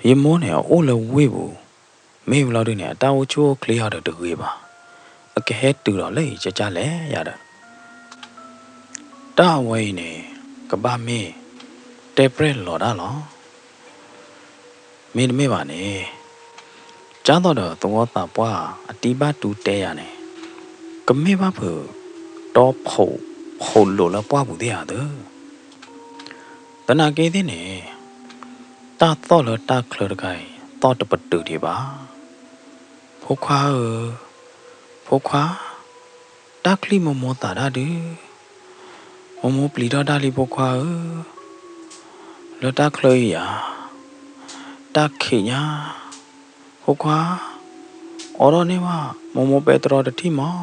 ယမိၢ်န့ၣ်အအိၣ်လၢဝ့ၢ်ပူၤ, မ့ၢ်ဘျီဒုန့ၣ် အတၢ်အိၣ်ဆူၣ်အိၣ်ချ့အီၤဒီးတဂ့ၤဘၣ်, အကဟဲတုၤဒီးလၢအံၤကၢ်ကၢ်လဲၣ်ယၤဒီး တၢ်အဝဲအံၤန့ၣ် ကဘၣ်မ့ၢ်တဲပြဲၢ်လီၤတၢ်လီၤ. မ့တမ့ၢ်ဘၣ်န့ၣ်, ကၢ်သိးဒီးသဝီသးပှၢ်အတံၢ်ဘၣ်တူတဲယၤန့ၣ်, ကမ့ၢ်ဘၣ်ဖုး တီဖီးလိာ်လၢပှၢ်ပူၤသ့ၣ်ဧါသၢ. သနာ်က့သ့ၣ်န့ၣ်, တၢ်သီၣ်လၢတၢ်ချၢတခါအံၤ သီၣ်တပတုာ်ဒံးဘၣ်. ဖိခွါဧၢ, ဖိခွါ, တၢ်ချံၣ်မိၢ်မိၢ်သးဒၣ်ဒု, မိၢ်မိၢ်ပျံၤထီၣ်ဒၣ်လံဖိခွါဧၢ, လၢတၢ်ချၢအံၤဧါ, တၢ်ခံးညါ, ဖိခွါ, အိးထီၣ်န့ၢ်ဘၣ် မိၢ်မိၢ်ပဲတြီတထံၣ်မး,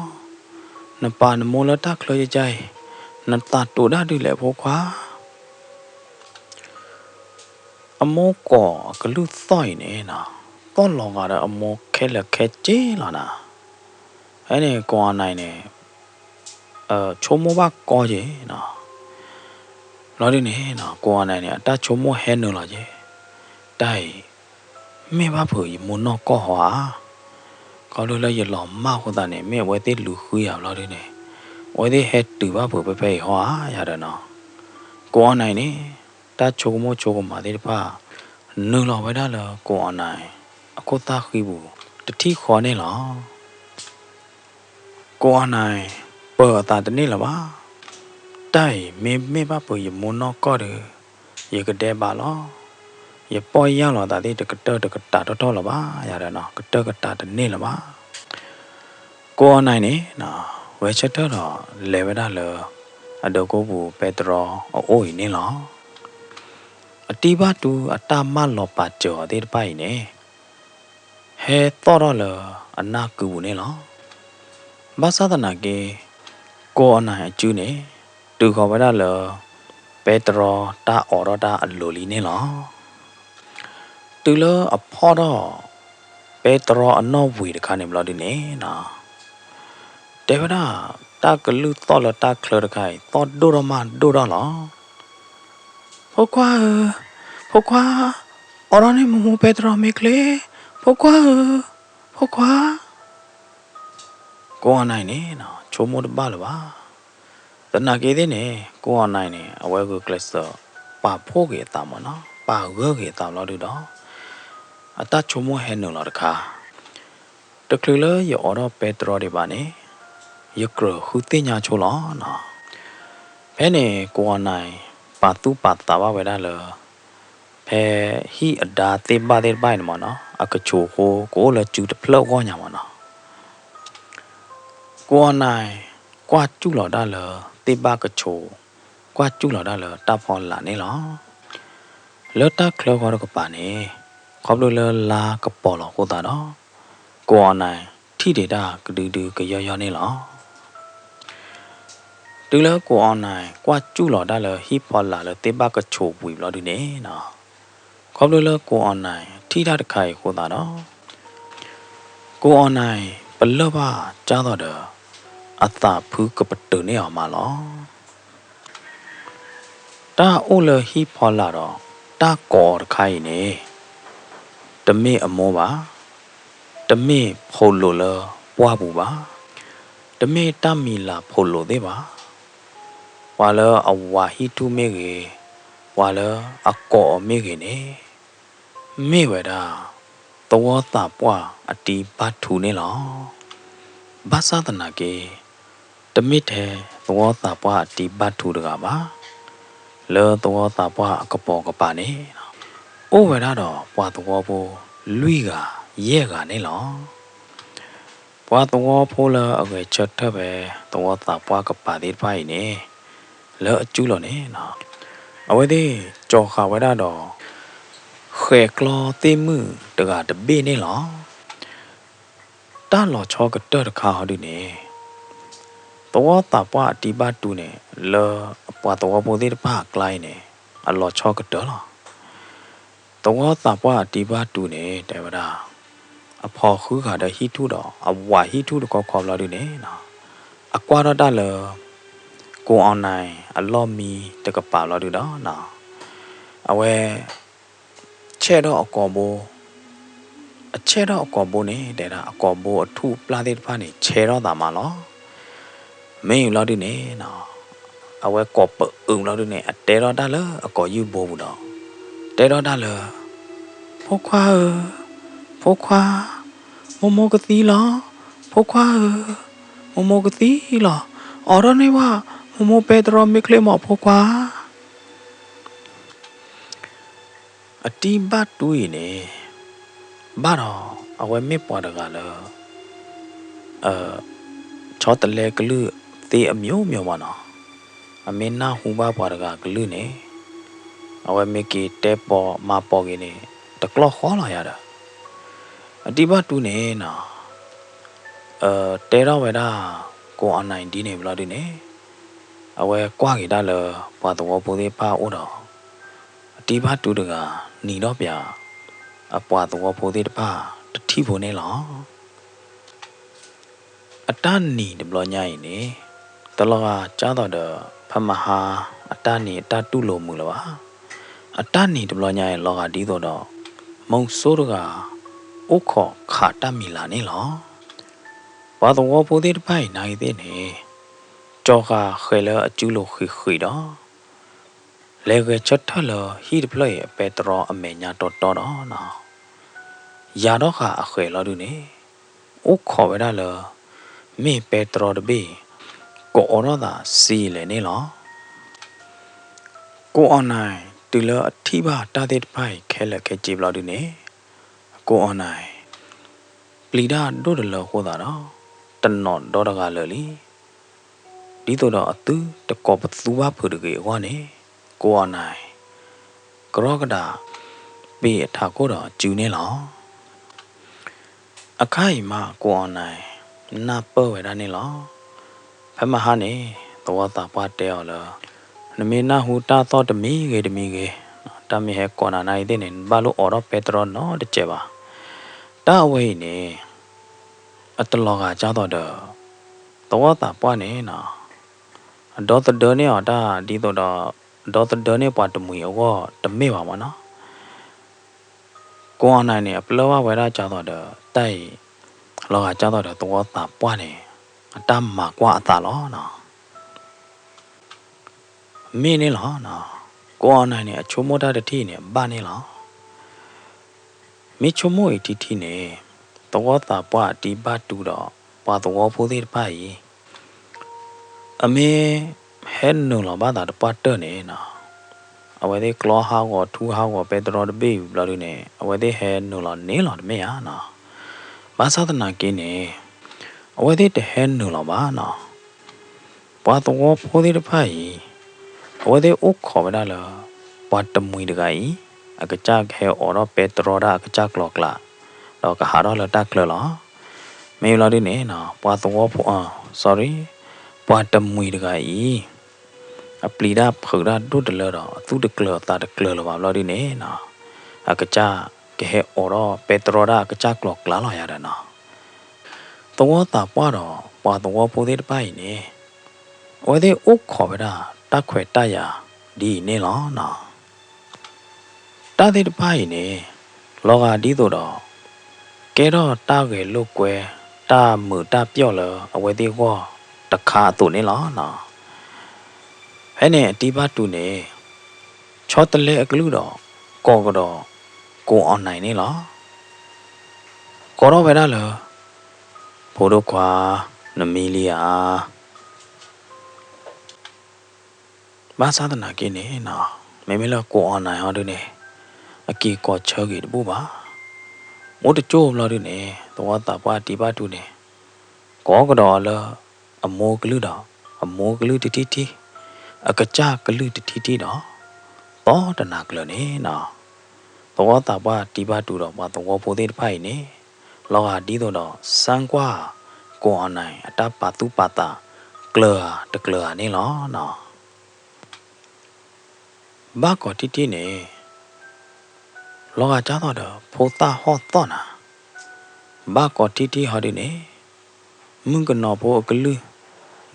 နပာ်နမိၢ်လၢတၢ်ချၢယကါအံၤ, နသးတိာ်ဒၣ်ဒုလဲၣ်ဖိခွါ. အမိၢ်ကိးအကလုၢ်သီၣ်အံၤန့ၣ်နီၤ, သီၣ်လီၤဂာ်ဒီးအမိၢ်ခဲလၢာ်ခဲဆ့လီၤနၤ. ဖဲန့ၣ်ကိးအီၤနၤအံၤန့ၣ်, ဆိကမိၣ်ဘၣ်ကီက့ၤနီၤ. ဘျီဒုန့ၣ်နီၤ ကိးအီၤနၤအံၤန့ၣ် အတၢ်ဆိကမိၣ်ဟဲနုာ်လီၤက့ၤ, တၢ်အံၤ မ့ၢ်ဘၣ်ဖုးယမိၢ်နီၢ်ကီၢ်ဟီဧါ. ခီဖျိလၢယလီၤမၢ်အဃိသတးန့ၣ် မ့ၢ်အဝဲသ့ၣ်လူၤဃုယၤဘျီဒုန့ၣ်, အဝဲသ့ၣ်ဟဲတုၤဘၣ်ဖုးဖဲဖဲအံၤဟီဧါ ယၤဒီးနီၤ. ကိးအီၤနၤအံၤန့ၣ် တၢ်ဆိကမိၣ်ဆိကမးသ့ၣ်တဖၣ် နုာ်လီၤဝဲဒၣ်လၢကိးအီၤနၤအံၤ အခိၣ်သၣ်ဃံပူၤ တထံၣ်ဃီန့ၣ်လီၤ. ကိးအီၤနၤအံၤ ပၢၤအသးတန့ၢ်လၢၤဘၣ်. တၢ်အံၤမ့ၢ်မ့ၢ်ဘၣ်ဖုးယမိၢ်နီၢ်ကီၢ်ဒီး ယကဒဲးဘးလီၤ. ယပီၢ်ယၢ်လီၤသးသ့ၣ်တကတၢၢ်တကတၢၢ်ထီၣ်ထီၣ်လၢၤဘၣ် ယၤဒီးနီၤ, ကတၢၢ်ကတၢၢ်တန့ၢ်လၢၤဘၣ်. ကိးအီၤနၤအံၤန့ၣ်နီၤ ဝဲဆၢထၢၣ်ဒီးလဲၤဝဲဒၣ်လၢ အဒၢးကိပူၤပဲတြီအအိၣ်အံၤန့ၣ်လီၤ. အတံၢ်ဘၣ်တူအတၢ်မၢလီၤပာ်စၢၤအီၤသ့ၣ်တဖၣ်အံၤန့ၣ် ဟဲသီၣ်ထီၣ်လၢအနၢ်ကုပူၤန့ၣ်လီၤ. ဘၣ်ဆၣ်သနာ်က့ ကိးအီၤနၤအံၤအစုန့ၣ် တုၤဃီၤဝဲဒၣ်လၢ ပဲတြီတၢ်အိးထီၣ်တၢ်အလိၤလံန့ၣ်လီၤ. တုၤလၢအဖီၣ်ထီၣ် ပဲတြီအနီၣ်ဝံၤတခါန့ၣ်ဘျီဒုန့ၣ်နီၤ, တဲဝဲဒၣ် တၢ်ကလုၢ်သီၣ်လၢတၢ်ချၢတခါအံၤ သီၣ်ဒိၣ်ထီၣ်မးဒိၣ်ထီၣ်လီၤ. ဖိခွါဧၢ, ဖိခွါ, အိးထီၣ်န့ၢ်မိၢ်မိၢ်ပဲတြီမ့ၢ်ချ့, ဖိခွါဧၢ, ဖိခွါ. ကိးအီၤနၤအံၤန့ၣ်နီၤ ဆိကမိၣ်တဘၣ်လၢၤဘၣ်. သနာ်က့သ့ၣ်န့ၣ် ကိးအီၤနၤအံၤန့ၣ် အဝဲဂုာ်ကျဲးစၢးပာ်ဖှိၣ်က့ၤအသးမ့ၢ်နီၤ, ပာ်ဂၢၢ်က့ၤအသးဘျီဒုဒီး အတၢ်ဆိကမိၣ်ဟဲနုာ်လီၤတခါ, တချုးလၢယအိးထီၣ်ပဲတြီဒံးဘၣ်န့ၣ် ယကြၢးဃုသ့ၣ်ညါဆိလီၤနီၤ. ဖဲန့ၣ် ကိးအီၤနၤအံၤ ပာ်သူၣ်ပာ်သးဘၣ်ဝဲဒၣ်လၢ ဖဲဟံၣ်အဒါသ့ၣ်ဘၣ်သ့ၣ်တဖၣ်အံၤန့ၣ်မ့ၢ်နီၤ အကဆိးအဃိ ကအိၣ်လၢစုတဖျၢၣ်အဂီၢ်ညါမ့ၢ်နီၤ. ကိးအီၤနၤအံၤ ကွၢ်စူၣ်လီၤဒၣ်လၢသ့ၣ်ဘၣ်ကဆိး, ကွၢ်စူၣ်လီၤဒၣ်လၢတၢ်ဖီလာ်န့ၣ်လီၤ. လၢတၢ်ချၢဃီတကပၤန့ၣ် ခီဖျိလၢလါကပီၤလီၤအဃိသတးဒီး ကိုအောင်နိုင် ထံၣ်ဒံးတၢ်ကဒုဒုကယီယီန့ၣ်လီၤ. တုၤလၢကိုအောင်နိုင်ကွၢ်စူၣ်လီၤတၢ်လၢဟံၣ်ဖီလာ်လၢသ့ၣ်ဘၣ်ကဆိးပှံၤဘျီဒုန့ၣ်နီၤ, ခီဖျိလၢကိုအောင်နိုင်ထံၣ်တၢ်တခါအံၤအဃိသတးဒီး ကိုအောင်နိုင် ပလၢၢ်ဘၣ်ကၢ်သိးဒီး အသးဖုကပတုာ်န့ၢ်အီၤမးလီၤ. တၢ်အိၣ်လၢဟံၣ်ဖီလာ်ဒီး တၢ်ကိးအီၤတခါအံၤန့ၣ် တမ့ၢ်အမိၢ်ဘၣ်, တမ့ၢ်ဖိးလိာ်လၢပှၢ်ပူၤဘၣ်, တမ့ၢ်တၢ်မံၤလၤဖိးလိာ်သ့ၣ်ဘၣ်, ပှၤလၢအဝၤဟံၣ်ထူၣ်မ့ၢ်ဂ့ၤ, ပှၤလၢအကိးအီၤမ့ၢ်ဂ့ၤန့ၣ် မ့ၢ်ဝဲဒၣ် သဝီသးပှၢ်အတံၤဘၣ်ထူန့ၣ်လီၤ. ဘၣ်ဆၣ်သနာ်က့ တမ့ၢ်ထဲသဝီသးပှၢ်အတံၤဘၣ်ထူတဂၤဘၣ်. လၢသဝီသးပှၢ်အကပိာ်ကပၤန့ၣ် အိၣ်ဝဲဒၣ်ဒီးပှၤသဝီဖိလွံၢ်ဂၤယဲၢ်ဂၤန့ၣ်လီၤ. ပှၤသဝီဖိလၢအဂဲၤဆၢထၢၣ်ဖဲသဝီသးပှၢ်ကပၤသ့ၣ်တဖၣ်အံၤန့ၣ် လၢအစုလိၤန့ၣ် အဝဲသ့ၣ်ကၠီၤဃာ်ဝဲဒၣ်ဒီး ဃဲၤကျီသ့ၣ်မုၣ်တဂၤတဘ့ၣ်န့ၣ်လီၤ. တၢ်လီၤဆီကတၢၢ်တခါဟီဒုန့ၣ် သဝီသးပှၢ်အတံၤဘၣ်ထူန့ၣ် လၢပှၤသဝီဖိသ့ၣ်တဖၣ်အကျါအံၤန့ၣ် အလီၤဆီကတၢၢ်လီၤ. သဝီသးပှၢ်အတံၤဘၣ်ထူန့ၣ် တဲဝဲဒၣ် အဖိးဃုဂၤဒီးဟံၣ်ထူၣ်ဒီး အဝၤဟံၣ်ထူၣ်တခီခီဘျီဒုန့ၣ် အကွၢ်ထီၣ်တၢ်လၢ ကိးအီၤနၤအလီၢ်မံတကပၤဘျီဒုဒီး အဝဲ ဆဲးထီၣ်အကိာ်ဘိ, အဆဲးထီၣ်အကိာ်ဘိန့ၣ် တဲဒၣ်အကိာ်ဘိအထူၣ်ပျၢ်သ့ၣ်တဖၣ်န့ၣ် ဆဲးထီၣ်သးမးလီၤ. မ့ၢ်ဘျီဒုန့ၣ် အဝဲကိးပအုးဘျီဒုန့ၣ် အတဲထီၣ်တၢ်လၢအကိာ်ယူၢ်ဘိပူၤဒီး တဲထီၣ်တၢ်လၢ ဖိခွါဧၢ, ဖိခွါ, မိၢ်မိၢ်ကသံလီၤ, ဖိခွါဧၢ, မိၢ်မိၢ်ကသံလီၤ, အိးထီၣ်န့ၢ်ဘၣ် မိၢ်မိၢ်ပဲတြီမ့ၢ်ချ့မးဖိခွါ. အတံၤဘၣ်ထူအံၤန့ၣ် ဘၣ်ဒီးအဝဲမ့ၢ်ပှၤတဂၤလၢ ဆီတလဲကလုၢ်သ့အမျိုးမျိုးမးနီၤ, အမ့ၢ်နၢ်ဟူဘၣ်ပှၤတဂၤကလုၢ်န့ၣ် အဝဲမ့ၢ်က့ၤတဲပိာ်မၤပိာ်က့ၤန့ၣ် တကျီၢ်ဃီလီၤယၤဒီး အတံၤဘၣ်ထူန့ၣ်နီၤ တဲထီၣ်ဝဲဒၣ် ကိးအီၤနၤဒ်န့ၣ်ဘျီဒုန့ၣ် အဝဲကွၢ်က့ၤတၢ်လၢပှၤသဝီဖိသ့ၣ်တဖၣ်အအိၣ်ဒီး အတံၤဘၣ်ထူတဂၤ နံၤထီၣ်ပၠး အပှၤသဝီဖိသ့ၣ်တဖၣ်တထံၣ်ဖိန့ၣ်လီၤ. အတၢ်နံၤတဘျီညါအံၤန့ၣ် တလီၤဂာ်ကၢ်သိးဒီး ဖဲမဟါအတၢ်နံၤအတၢ်တူၢ်လိာ်မုာ်လၢၤဘၣ်. အတၢ်နံၤတဘျီညါအံၤ လီၤဂာ်ဒ်သိးဒီး မုဆိုးတဂၤ အိၣ်ခိးခးတၢ်မံၤလၤန့ၣ်လီၤ. ပှၤသဝီဖိသ့ၣ်တဖၣ်အံၤ နာ်ဂ့ၤသ့ၣ်န့ၣ် ကၠီၤဃာ်ဃဲၤလၢအစုလိၤဃံးဃံးဒီး လဲၤဂဲၤဆၢထၢၣ်လၢဟံၣ်တဖျၢၣ်အံၤ အပဲတြီအမဲာ်ညါတီတီဒီး ယၤထီၣ်ဃာ်အဃဲၤလီၤဒုန့ၣ် အိၣ်ခိးဝဲဒၣ်လၢ မ့ၢ်ပဲတြီတဘ့ၣ် ကအိးထီၣ်သးစံလဲၣ်န့ၣ်လီၤ. ကိးအီၤနၤ တုၤလၢအထံၣ်ဘၣ်တၢ်သ့ၣ်တဖၣ်အံၤခဲလၢာ်ခဲဆ့ဘျီဒုန့ၣ် ကိးအီၤနၤ ပျံၤတၢ်ဒိၣ်တလၢအဃိသတးဒီး တနီၤဒီတဂၤလၢာ်လံ. ဒ်သိးဒီးအသုတကိးပသူဘၣ်ဖုးတဂ့ၤအဂီၢ်န့ၣ် ကိးအီၤနၤ ကရီကဒး ပ့ၤအထးခိၣ်ဒီးစုန့ၣ်လီၤ. အခါအံၤမး ကိးအီၤနၤ နၢ်ပၢၢ်ဝဲဒၣ်န့ၣ်လီၤ. ဖဲမဟါန့ၣ် သဝီသးပှၢ်တဲအီၤလၢ နမ့ၢ်နၢ်ဟူတၢ်သီၣ်တမံၤဂ့ၤတမံၤဂ့ၤ, တၢ်မ့ၢ်ဟဲကိးနၤနာ်ဂ့ၤသ့ၣ်န့ၣ် နဘၣ်လိၣ်အိးထီၣ်ပဲတြီနီတစဲးဘၣ်. တၢ်အဝဲအံၤန့ၣ် အတလီၤဂာ်ကၢ်သိးဒီး သဝီသးပှၢ်န့ၣ်နီၤ အဒီသဒၢန့ၢ်အီၤတၢ်ဒ်သိးဒီး အဒီသဒၢန့ၢ်ပှၤတမှံၤအဂီၢ်တမ့ၢ်ဘၣ်မးနီၤ. ကိးအီၤနၤန့ၣ် အပလၢၢ်ဘၣ်ဝဲဒၣ်ကၢ်သိးဒီး တၢ်အံၤ လီၤဂာ်ကၢ်သိးဒီးသဝီသးပှၢ်န့ၣ် အတၢ်မၤကွၢ်အသးလီၤနီၤ. မ့ၢ်န့ၣ်လီၤ. ကိးအီၤနၤန့ၣ် အဆိကမိၣ်တၢ်တထံၣ်န့ၣ် ဘၣ်န့ၣ်လီၤ. မ့ၢ်ဆိကမိၣ်အံၤထံထံန့ၣ် သဝီသးပှၢ်အတံၤဘၣ်တူဒီး ပှၤသဝီဖိသ့ၣ်တဖၣ်အံၤ အမ့ၢ်ဟဲနုာ်လီၤဘၣ်သးတပှၢ်တၢၢ်န့ၣ်နီၤ အဝဲသ့ၣ်ကျီဟးဂီၤထူဟးဂီၤပဲတြီတဘ့ၣ်အံၤဘျီဒုန့ၣ် အဝဲသ့ၣ်ဟဲနုာ်လီၤန့ၣ်လီၤတမ့ၢ်ဧါနီၤ. ဘၣ်ဆၣ်သနာ်က့န့ၣ် အဝဲသ့ၣ်တဟဲနုာ်လီၤဘၣ်နီၤ. ပှၤသဝီဖိသ့ၣ်တဖၣ်အံၤ အဝဲသ့ၣ်အိၣ်ခိးဝဲဒၣ်လၢ ပှၤတမှံၤတဂၤအံၤ အကစၢ်ကဟဲအိးထီၣ်ပဲတြီဒၣ်အကစၢ်ကျီၤကျါ, ဒီးကဟးထီၣ်လၢတၢ်ချၢလီၤ. မ့ၢ်ဘျီဒုန့ၣ်နီၤ ပှၤသဝီဖိ, sorry, ပှၤတမှံၤတဂၤအံၤ အပျံၤတၢ်ဖုးတၢ်ဒိၣ်တလၢဒီး အသူၣ်တကျၢၤသးတကျၢၤလၢၤဘၣ်ဘျီဒုန့ၣ်နီၤ, အကစၢ်ကဟဲအိးထီၣ်ပဲတြီဒၣ်အကစၢ်ကျီၤကျါလီၤယၤဒီးနီၤ. သဝီသးပှၢ်ဒီးပှၤသဝီဖိသ့ၣ်တဖၣ်အံၤန့ၣ် အဝဲသ့ၣ်အိၣ်ခိးဝဲဒၣ်တၢ်ခွဲးတၢ်ယာ်ဒ်အံၤန့ၣ်လီၤနီၤ. တၢ်သ့ၣ်တဖၣ်အံၤန့ၣ် လီၤဂာ်ဒ်သိးဒီး ကဲထီၣ်တၢ်ဂဲၤလိာ်ကွဲ တၢ်မုာ်တၢ်ပျီၣ်လၢအဝဲသ့ၣ်ဂီၢ်တခါအသိးန့ၣ်လီၤနီၤ. ဖဲန့ၣ်အတံၤဘၣ်တူန့ၣ် ဆီတလဲအကလုၢ်ဒီး ကိးကဒီး ကိးအီၣ်နၢၣ်န့ၣ်လီၤ. ကိးထီၣ်ဝဲဒၣ်လၢ ဖိဒိၣ်ခွါ နမံလံဧါ. ဘၣ်ဆၣ်သနာ်က့န့ၣ်နီၤ မ့မ့ၢ်လၢကိးအီၣ်နၢၣ်ဟီဒုန့ၣ် အက့ၤကိးဆၢဂ့ၤတဘူၣ်ဘၣ်. အိၣ်တကၠိၢ်ဘျီဒုန့ၣ် သဝီသးပှၢ်တံၤဘၣ်တူန့ၣ် ကိးကဒီးအီၤလၢ အမိၢ်ကလုၢ်ဒီး အမိၢ်ကလုၢ်တထံၣ်ထံၣ်, အကစၢ်ကလုၢ်တထံၣ်ထံၣ်ဒီး သီတနၤကျၢၤန့ၣ်နီၤ. သဝီသးပှၢ်တံၤဘၣ်တူဒီးပှၤသဝီဖိသ့ၣ်တဖၣ်အံၤန့ၣ် လီၤဂာ်ဒ်သိးဒီး စၢကွၢ် ကိးအီၣ်နၢၣ်အတၢ်ပာ်သူၣ်ပာ်သး ကျၢၤဧါတကျၢၤဧါန့ၣ်လီၤနီၤ. ဘၣ်ကိးထံၣ်ထံၣ်န့ၣ် လီၤဂာ်ကၢ်သိးဒီး ဖိသၣ်ဟီၣ်သီၣ်နၤ, ဘၣ်ကိးထံၣ်ထံၣ်ဟီဒုန့ၣ် မုၣ်ကနီၤဖိအကလုၢ်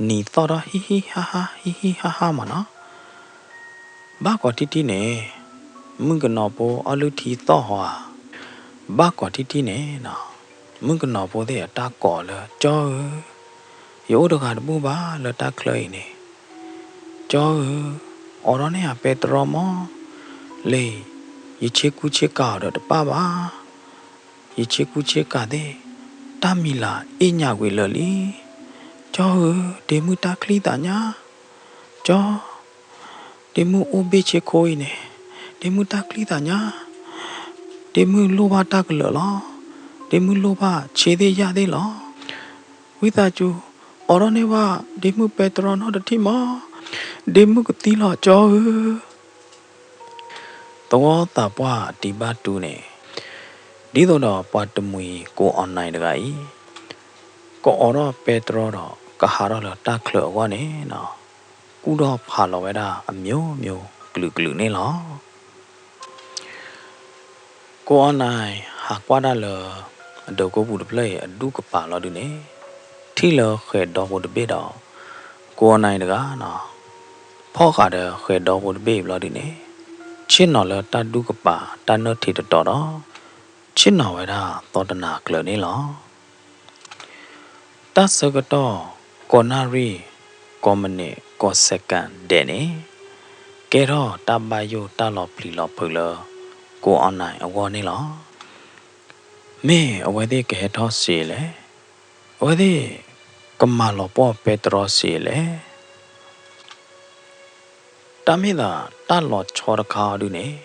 နံၤသီၣ်ထီၣ်ဟံၣ်ဟံၣ်ဟါဟါ ဟံၣ်ဟံၣ်ဟါဟါမးနီၤ. ဘၣ်ကိးထံၣ်ထံၣ်န့ၣ် မုၣ်ကနီၤဖိအီၣ်လုၢ်ထံသီၣ်ဟီဧါ. ဘၣ်ကိးထံၣ်ထံၣ်န့ၣ်နီၤ မုၣ်ကနီၤဖိသ့ၣ်အတၢ်ကိးလၢ ကၠီဧၢ, ယအိၣ်တဂၤတဘူၣ်ဘၣ်လၢတၢ်ချၢအံၤန့ၣ်, ကၠီဧၢ, အိးထီၣ်န့ၢ်ယၤပဲတြီမး, လၢ ယဆ့ကူဆ့ကၤအီၤဒီးတပၣ်ဘၣ်. ယဆ့ကူဆ့ကၤသ့ၣ် တၢ်မံၤလၤအ့ၣ်ညၣ်ကွံာ်လၢာ်လံ. ကၠီဧၢ, ဒ့မုၢ်တၢ်ချံသးညါ, ကၠီ, ဒ့မုၢ်အိၣ်ဘ့ၣ်ဆ့ခိအံၤန့ၣ် ဒ့မုၢ်တၢ်ချံသးညါ, ဒ့မုၢ်လိၣ်ဘၣ်တၢ်ကလၢာ်လီၤ. ဒ့မုၢ်လိၣ်ဘၣ်ဆ့သ့ၣ်ယၣ်သ့ၣ်လီၤ. ဝံသးစူၤ အိးထီၣ်န့ၢ်ဘၣ်ဒ့မုၢ်ပဲတြီနီတထံၣ်မး, ဒ့မုၢ်ကသံလီၤ ကၠီဧၢ. သဝီသးပှၢ်အတံၤဘၣ်တူန့ၣ် ဒ်သိးဒီးပှၤတမှံၤကိးအီၣ်နၢၣ်တဂၤအံၤ ကအိးထီၣ်ပဲတြီဒီး ကဟးထီၣ်လၢတၢ်ချၢအဂီၢ်န့ၣ်နီၤ, ကူၣ်ထီၣ်ဖးလီၤဝဲဒၣ်အမျိုးမျိုးကလုာ်ကလုာ်န့ၣ်လီၤ. ကိးအီၣ်နၢၣ်ဟးကွၢ်တၢ်လၢ အဒၢးကိးပူၤတဖျၢၣ်အံၤအဒူၣ်ကပၤလီၤဒုန့ၣ် ထံၣ်လၢဃဲၤဒီဖိတဘ့ၣ်ဒီး ကိးအီၣ်နၢၣ်တဂၤနီၤ, ဖီၣ်ဃာ်ဒီးဃဲၤဒီဖိတဘ့ၣ်အံၤဘျီဒုန့ၣ် ဆ့ၣ်နီၤလၢတၢ်ဒူၣ်ကပၤတၢ်နၢၣ်ထံးတတီၤဒီး ဆ့ၣ်နီၤဝဲဒၣ်သီတနၤကျၢၤန့ၣ်လီၤ. တၢ်ဆၢကတီၢ် ကိးနၣ်ရံၣ် ကိးမံးနံး ကိးစဲးကၣ်ဒဲးန့ၣ် ကဲထီၣ်တၢ်ဘၣ်ယိၣ်တၢ်လီၤပျံၤလီၤဖုးလၢ ကိးအီၣ်နၢၣ်အဂီၢ်န့ၣ်လီၤ. မ့ၢ်အဝဲသ့ၣ်ကဟဲထီၣ်စ့လဲၣ်, အဝဲသ့ၣ်ကမၤလီၤပှီၢ်ပဲတြီစ့လဲၣ်. တၢ်မ့ၢ်သးတၢ်လီၤဆီတခါအီၤဒုန့ၣ်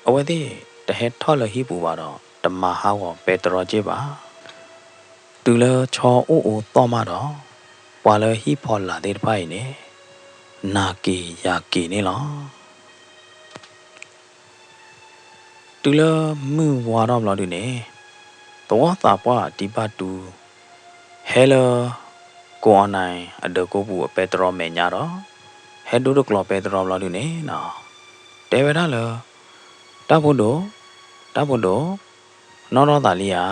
အဝဲသ့ၣ်တဟဲထီၣ်လၢဟံၣ်ပူၤဘၣ်ဒီး တမၤဟးဂီၤပဲတြီက့ၢ်ဘၣ်. တုၤလၢဆီအိၣ်အိသီၣ်မးဒီး ပှၤလၢဟံၣ်ဖီလာ်သ့ၣ်တဖၣ်အံၤန့ၣ် နာ်က့ၤယၤက့ၤန့ၣ်လီၤ. တုၤလၢမုၢ်ဝါထီၣ်ဘျီဒုန့ၣ် သဝီသးပှၢ်တံၤဘၣ်တူ ဟဲလၢ ကိးအီၣ်နၢၣ်အဒၢးကိးပူၤအပဲတြီမဲာ်ညါဒီး ဟဲဒိတကျီၤပဲတြီဘျီဒုန့ၣ်နီၤ တဲဝဲဒၣ်လၢ တၢ်ဖိဒိၣ်, တၢ်ဖိဒိၣ်, နီၣ်ထီၣ်သးလံဧါ.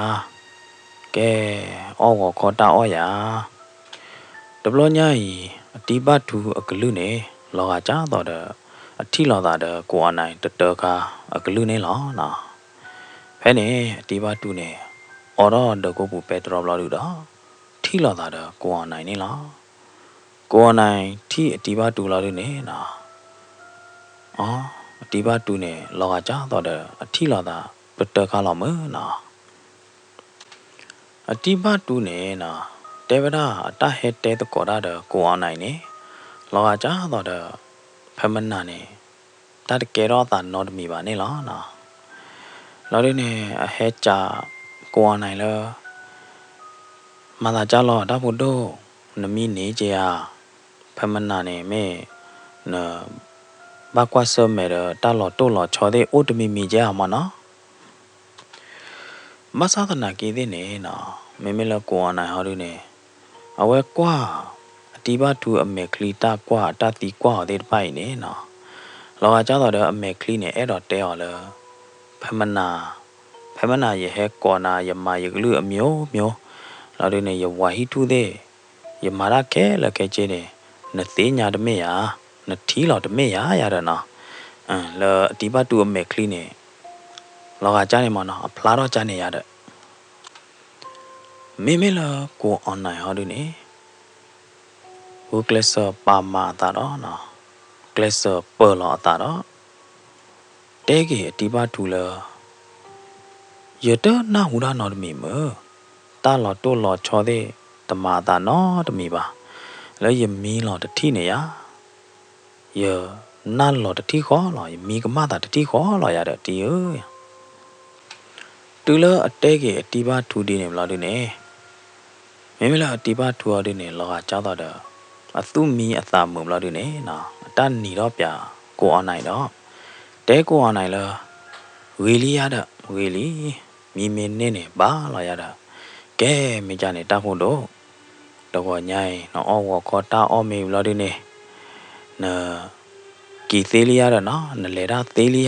ကဲ, အီၣ်ဂီၤခီတၢ်အီၣ်ယၤ. တဘျီညါအံၤ အတံၤဘၣ်တူအကလုၢ်န့ၣ် လီၤဂာ်ကၢ်သိးဒီး အထံၣ်လိာ်သးဒီးကိးအီၣ်နၢၣ်တတၢခါအကလုၢ်န့ၣ်လီၤနီၤ. ဖဲန့ၣ် အတံၤဘၣ်တူန့ၣ် အိးထီၣ်ဒၢးကိးပူၤပဲတြီဘျီဒုဒီး ထံၣ်လိာ်သးဒီးကိးအီၣ်နၢၣ်န့ၣ်လီၤ. ကိးအီၣ်နၢၣ်ထံၣ်အတံၤဘၣ်တူလီၤဒုန့ၣ်နီၤ အီ, အတံၤဘၣ်တူန့ၣ် လီၤဂာ်ကၢ်သိးဒီး အထံၣ်လိာ်သးတတၢခါလီၤမုၢ်နီၤ. အတံၤဘၣ်တူန့ၣ်နီၤ တဲဝဲဒၣ်အတၢ်ဟဲတဲသကိးတၢ်ဒီးကိးအီၣ်နၢၣ်အံၤန့ၣ် လီၤဂာ်ကၢ်သိးဒီး ဖဲမနၤန့ၣ် တၢ်တကဲထီၣ်အသးနီတမံၤဘၣ်န့ၣ်လီၤနီၤ. လီၤဒုန့ၣ် အဟဲကးကိးအီၣ်နၢၣ်လၢ မၤသးကၢ်လီၤ တၢ်ဖိဒိၣ်, နမံန့ၢ်က့ၤဧါ. ဖဲမနၤန့ၣ်မ့ၢ် န ဘၣ်ကွၢ်ဆၢၣ်မဲာ်ဒီးတၢ်လီၤတိၢ်လီၤဆီသ့ၣ်အိၣ်တမံၤမံၤကဲဧါမၢ်နီၤ. ဘၣ်ဆၣ်သနာ်က့သ့ၣ်န့ၣ်နီၤ, မ့မ့ၢ်လၢကိးအီၣ်နၢ်ဟီဒုန့ၣ်, အဝဲကွၢ် အတံဘၣ်ထူအမဲာ်ချံတၢ်ကွၢ်အတၢ်သံကွၢ်အီၤသ့ၣ်တဖၣ်အံၤန့ၣ်နီၤ, လီၤဂာ်ကၢ်သိးဒီးအမဲာ်ချံန့ၣ် အဲၣ်ဒိးတဲအီၤလၢ ဖဲမနၤ ဖဲမနၤယဟဲကိးနၤ ယမၤယကလုၢ်အမျိုးမျိုး လီၤဒုန့ၣ် ယဝၤဟံၣ်ထူၣ်သ့ၣ် ယမၤတၢ်ခဲလၢာ်ခဲဆ့န့ၣ် နသ့ၣ်ညါတမ့ၢ်ယၤ, နထံၣ်လီၤတမ့ၢ်ယၤယၤဒီးနီၤ, လၢအတံဘၣ်ထူအမဲာ်ချံန့ၣ် လီၤဂာ်ကၢ်န့ၣ်မၢ်နီၤ အဖျါထီၣ်ကၢ်န့ၣ်ယၤဒီး မ့မ့ၢ်လၢကိးအီၣ်နၢ်ဟီဒုန့ၣ်, ဂုာ်ကျဲးစၢးပာ်မၤအသးဒီး, ကျဲးစၢးပၢၢ်လီၤအသးဒီး, တဲက့ၤအတံဘၣ်ထူလၢ ယတနၢ်ဟူတၢ်နီတမံၤမုၢ်, တၢ်လီၤတိၢ်လီၤဆီသ့ၣ် တမၤအသးနီတမံၤဘၣ်, လၢယမံလီၤတထံၣ်န့ၣ်ယၤ, ယနၢ်လီၤတထံၣ်ဃီလီၤ, ယမံကမၣ်သးတထံၣ်ဃီလီၤယၤဒီးတံဧၢ တုၤလၢအတဲက့ၤအတံဘၣ်ထူဒ်န့ၣ်ဘျီဒုန့ၣ်, မ့မ့ၢ်လၢအတံဘၣ်ထူအီၤဒုန့ၣ် လီၤဂာ်ကၢ်သိးဒီး အသူၣ်မံအသးမုာ်ဘျီဒုန့ၣ်, အတၢ်နံၤထီၣ်ပၠးကိးအီၣ်နၢ်အံၤဒီး, တဲကိးအီၣ်နၢ်အံၤလၢ ဂ့ၤလံယၤဒီး ဂ့ၤလံ, မံမ့ၢ်န့ၢ်န့ၣ်ဘၣ်လီၤယၤဒီး, ကဲမ့ၢ်ကၢ်န့ၣ်တၢ်ဖိဒိၣ်, တဂီၤညါအံၤ နအီၣ်ဂီၤခီတၢ်အီၣ်မ့ၢ်ဘျီဒုန့ၣ်, နက့ၤသ့လံယၤဒီးနီၤ, နလဲၤတၢ်သ့လံယၤဒီး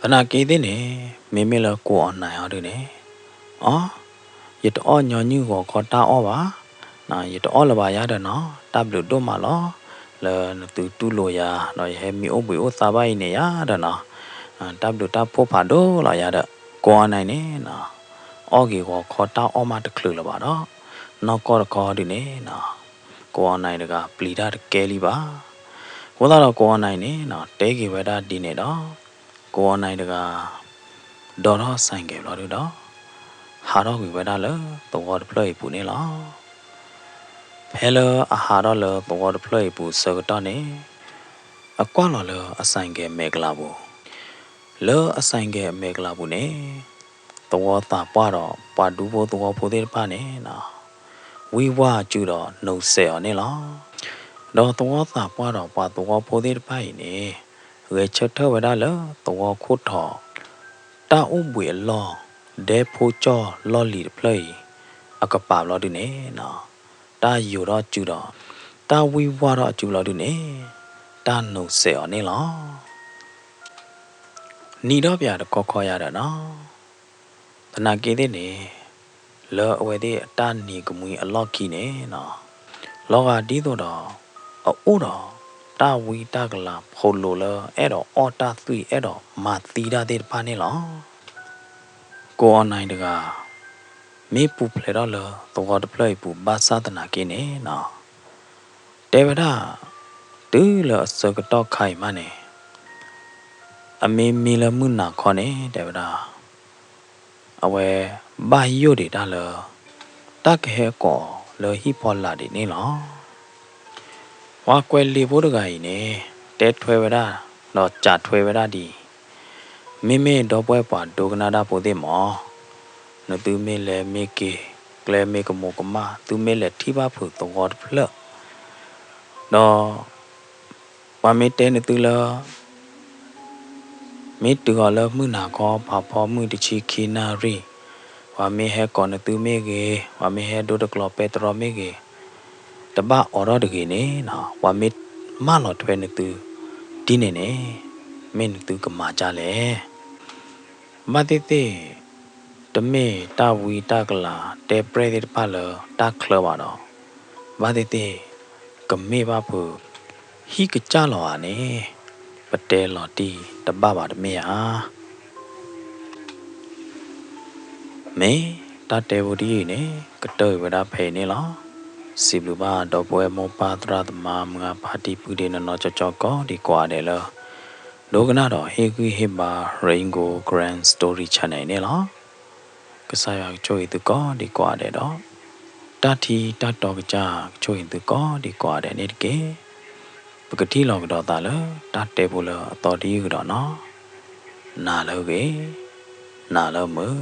သနာ်က့သ့ၣ်န့ၣ်, မ့မ့ၢ်လၢကိးအီၣ်နၢ်အီၤဒုန့ၣ်, အီ, ယတအီၣ်ညီနုၢ်ဂီၤခီတၢ်အီၣ်ဘၣ်, ယတအီၣ်လၢၤဘၣ်ယၤဒီးနီၤ, တၢ်ဘျုးဒိၣ်မးလီၤ, လၢနသုတူၢ်လိာ်ယၤ ဒီးယဟဲမံအိၣ်ဘှံးအိၣ်သါဘၣ်အံၤန့ၣ်ယၤဒီးနီၤ, တၢ်ဘျုးတၢ်ဖှိၣ်ဖးဒိၣ်လီၤယၤဒီး, ကိးအီၣ်နၢ်အံၤန့ၣ်နီၤ, အီၣ်ဂ့ၤဂီၤခီတၢ်အီၣ်မးတချုးလၢၤဘၣ်ဒီး, နီၢ်ကီၢ်တခီဒုန့ၣ်နီၤ, ကိးအီၣ်နၢ်အံၤတဂၤပျံၤတၢ်တကဲလံဘၣ် အဃိသတးဒီးကိးအီၣ်နၢ်အံၤန့ၣ်နီၤ တဲက့ၤဝဲဒၣ်ဒ်န့ၣ်ဒီး, ကိးအီၣ်နၢ်အံၤတဂၤ ဒီးထီၣ်ဆိုင်ကယ်ဘျီဒုဒီး, ဟးထီၣ်ကွံာ်ဝဲဒၣ်လၢသဝီတဖျၢၣ်အံၤပူၤန့ၣ်လီၤ. ဖဲလၢအဟးထီၣ်လၢသဝီတဖျၢၣ်အံၤပူၤဆၢကတီၢ်န့ၣ်, အကွၢ်လီၤလၢအဆိုင်ကယ်မဲာ်ကလၤပူၤ, လၢအဆိုင်ကယ်အမဲာ်ကလၤပူၤန့ၣ်, သဝီသးပှၢ်ဒီးပှၤဒူဖိသဝီဖိသ့ၣ်တဖၣ်န့ၣ်နီၤ, ဝံၢ်ဝၢ်စုဒီးနုာ်စဲးအီၤန့ၣ်လီၤ. ဒီးသဝီသးပှၢ်ဒီးပှၤသဝီဖိသ့ၣ်တဖၣ်အံၤန့ၣ်, ဂဲၤဆၢထၢၣ်ဝဲဒၣ်လၢသဝီခိၣ်ထီၣ် တၢ်အိၣ်ဘှံးအလီၢ်, ဒဲဖိကၠီၣ်လီၢ်လံၤတဖျၢၣ်အံၤ အကပၤဘျီဒုန့ၣ်နီၤ, တၢ်ယိၤထီၣ်စုဒီး, တၢ်ဝံၢ်ဝၢ်ထီၣ်အစုဘျီဒုန့ၣ်, တၢ်နုာ်စဲးအီၤန့ၣ်လီၤ. နံၤဒီးပၠးတခီခီယၤဒီးနီၤ, သနာ်က့သ့ၣ်န့ၣ်, လၢအဝဲသ့ၣ်အတၢ်နံၤကမှံအလီၢ်ခံန့ၣ်နီၤ, လီၤဂာ်ဒ်သိးဒီး, အအိၣ်ဒီးတၢ်ဝံတၢ်ကလၤဖိးလိာ်လၢအဲၣ်ဒိးအီၣ်တၢ်သွံၣ်အဲၣ်ဒိးမၤသံတၢ်သ့ၣ်တဖၣ်န့ၣ်လီၤ. ကိးအီၣ်နၢ်အံၤတဂၤ မ့ၢ်ပူၤဖျဲးထီၣ်လၢသဝီတဖျၢၣ်အံၤပူၤဘၣ်ဆၣ်သနာ်က့န့ၣ်နီၤ, တဲဝဲဒၣ်, တုၤလၢအဆၢကတီၢ်ခါအံၤမးန့ၣ်, အမ့ၢ်မံလၢမုၢ်နၤခီန့ၣ် တဲဝဲဒၣ်, အဝဲဘၣ်ယိၣ်ဒံးတၢ်လၢ တၢ်ကဟဲကိးလၢဟံၣ်ဖီလာ်ဒံးန့ၣ်လီၤ. ပှၤကွဲးလံာ်ဖိတဂၤအံၤန့ၣ် တဲထွဲဝဲဒၣ်, ဒီးစးထွဲဝဲဒၣ်ဒ်အံၤ, မ့မ့ၢ်ဒီပုၢ်ဝဲၢ်ပှၤဒိကနၣ်တၢ်ဖိသ့ၣ်မး, နသုမ့ၢ်လဲၤမ့ၢ်က့ၤ, ကျဲမ့ၢ်ကမူးကမၣ် သုမ့ၢ်လဲၤထံၣ်ဘၣ်ဖုးသဝီတဖျၢၣ်, ဒီး ပှၤမ့ၢ်တဲနသုလၢ မ့ၢ်တုၤအီၤလၢမုၢ်နၤခီ ဖးဖီမုၢ်တဆံခံနၣ်ရံၣ်, ပှၤမ့ၢ်ဟဲကိးနသုမ့ၢ်ဂ့ၤ, ပှၤမ့ၢ်ဟဲဒိတကျိၤပဲတြီမ့ၢ်ဂ့ၤ, တဘၣ်အိးထီၣ်တဂ့ၤန့ၣ်နီၤ, ပှၤမ့ၢ်မၢလီၤထွဲနသု ဒ်န့ၣ်န့ၣ်, မ့ၢ်နသုကမၤဒ်လဲၣ်. ဘၣ်သ့ၣ်သ့ၣ်, တမ့ၢ်တၢ်ဝံတၢ်ကလၤတဲပြဲၢ်သ့ၣ်တဖၣ်လၢတၢ်ချၢဘၣ်ဒီး, ဘၣ်သ့ၣ်သ့ၣ်, ကမ့ၢ်ဘၣ်ဖုး ဟံၣ်ကစၢ်လီၤဧါန့ၣ်, ပတဲလီၤတံၢ်တဘၣ်ဘၣ်တမ့ၢ်ဧါ. မ့ၢ်တၢ်တဲဖိတယုၢ်အံၤန့ၣ် ကတၢၢ်ကွံာ်ဝဲဒၣ်ဖဲအံၤန့ၣ်လီၤ. စံးဘျုးဘၣ်ဒီပုၢ်ဝဲၢ်မိၢ်ပၢ်သရၣ်သမါမုၢ်ဂၢ်ဖါတံၢ်ပုၢ်ဒ့နနီၢ်ကၠီကၠီကိးဒံကိးဂၤဒဲးလၢ ဒိကနၣ်ဒီးဟ့ၣ်ဂံၢ်ဟ့ၣ်ဘါ Rain Gold Karen Story Channel အံၤန့ၣ်လီၤ. ကစၢ်ယွၤကဆိၣ်ဂ့ၤသုကိးဒံကိးဂၤဒဲးဒီး တၢ်ထံတၢ်တီကစၢ်ကဆိၣ်ဂ့ၤသုကိးဒံကိးဂၤဒဲးန့ၣ်တက့ၢ်. ပကထံၣ်လိာ်ကဒီးသးလၢတၢ်တဲဖိလၢအသီတယုၢ်ကဒီးနီၤ. နၤလၢအဂ့ၤ, နၤလၢမုာ်.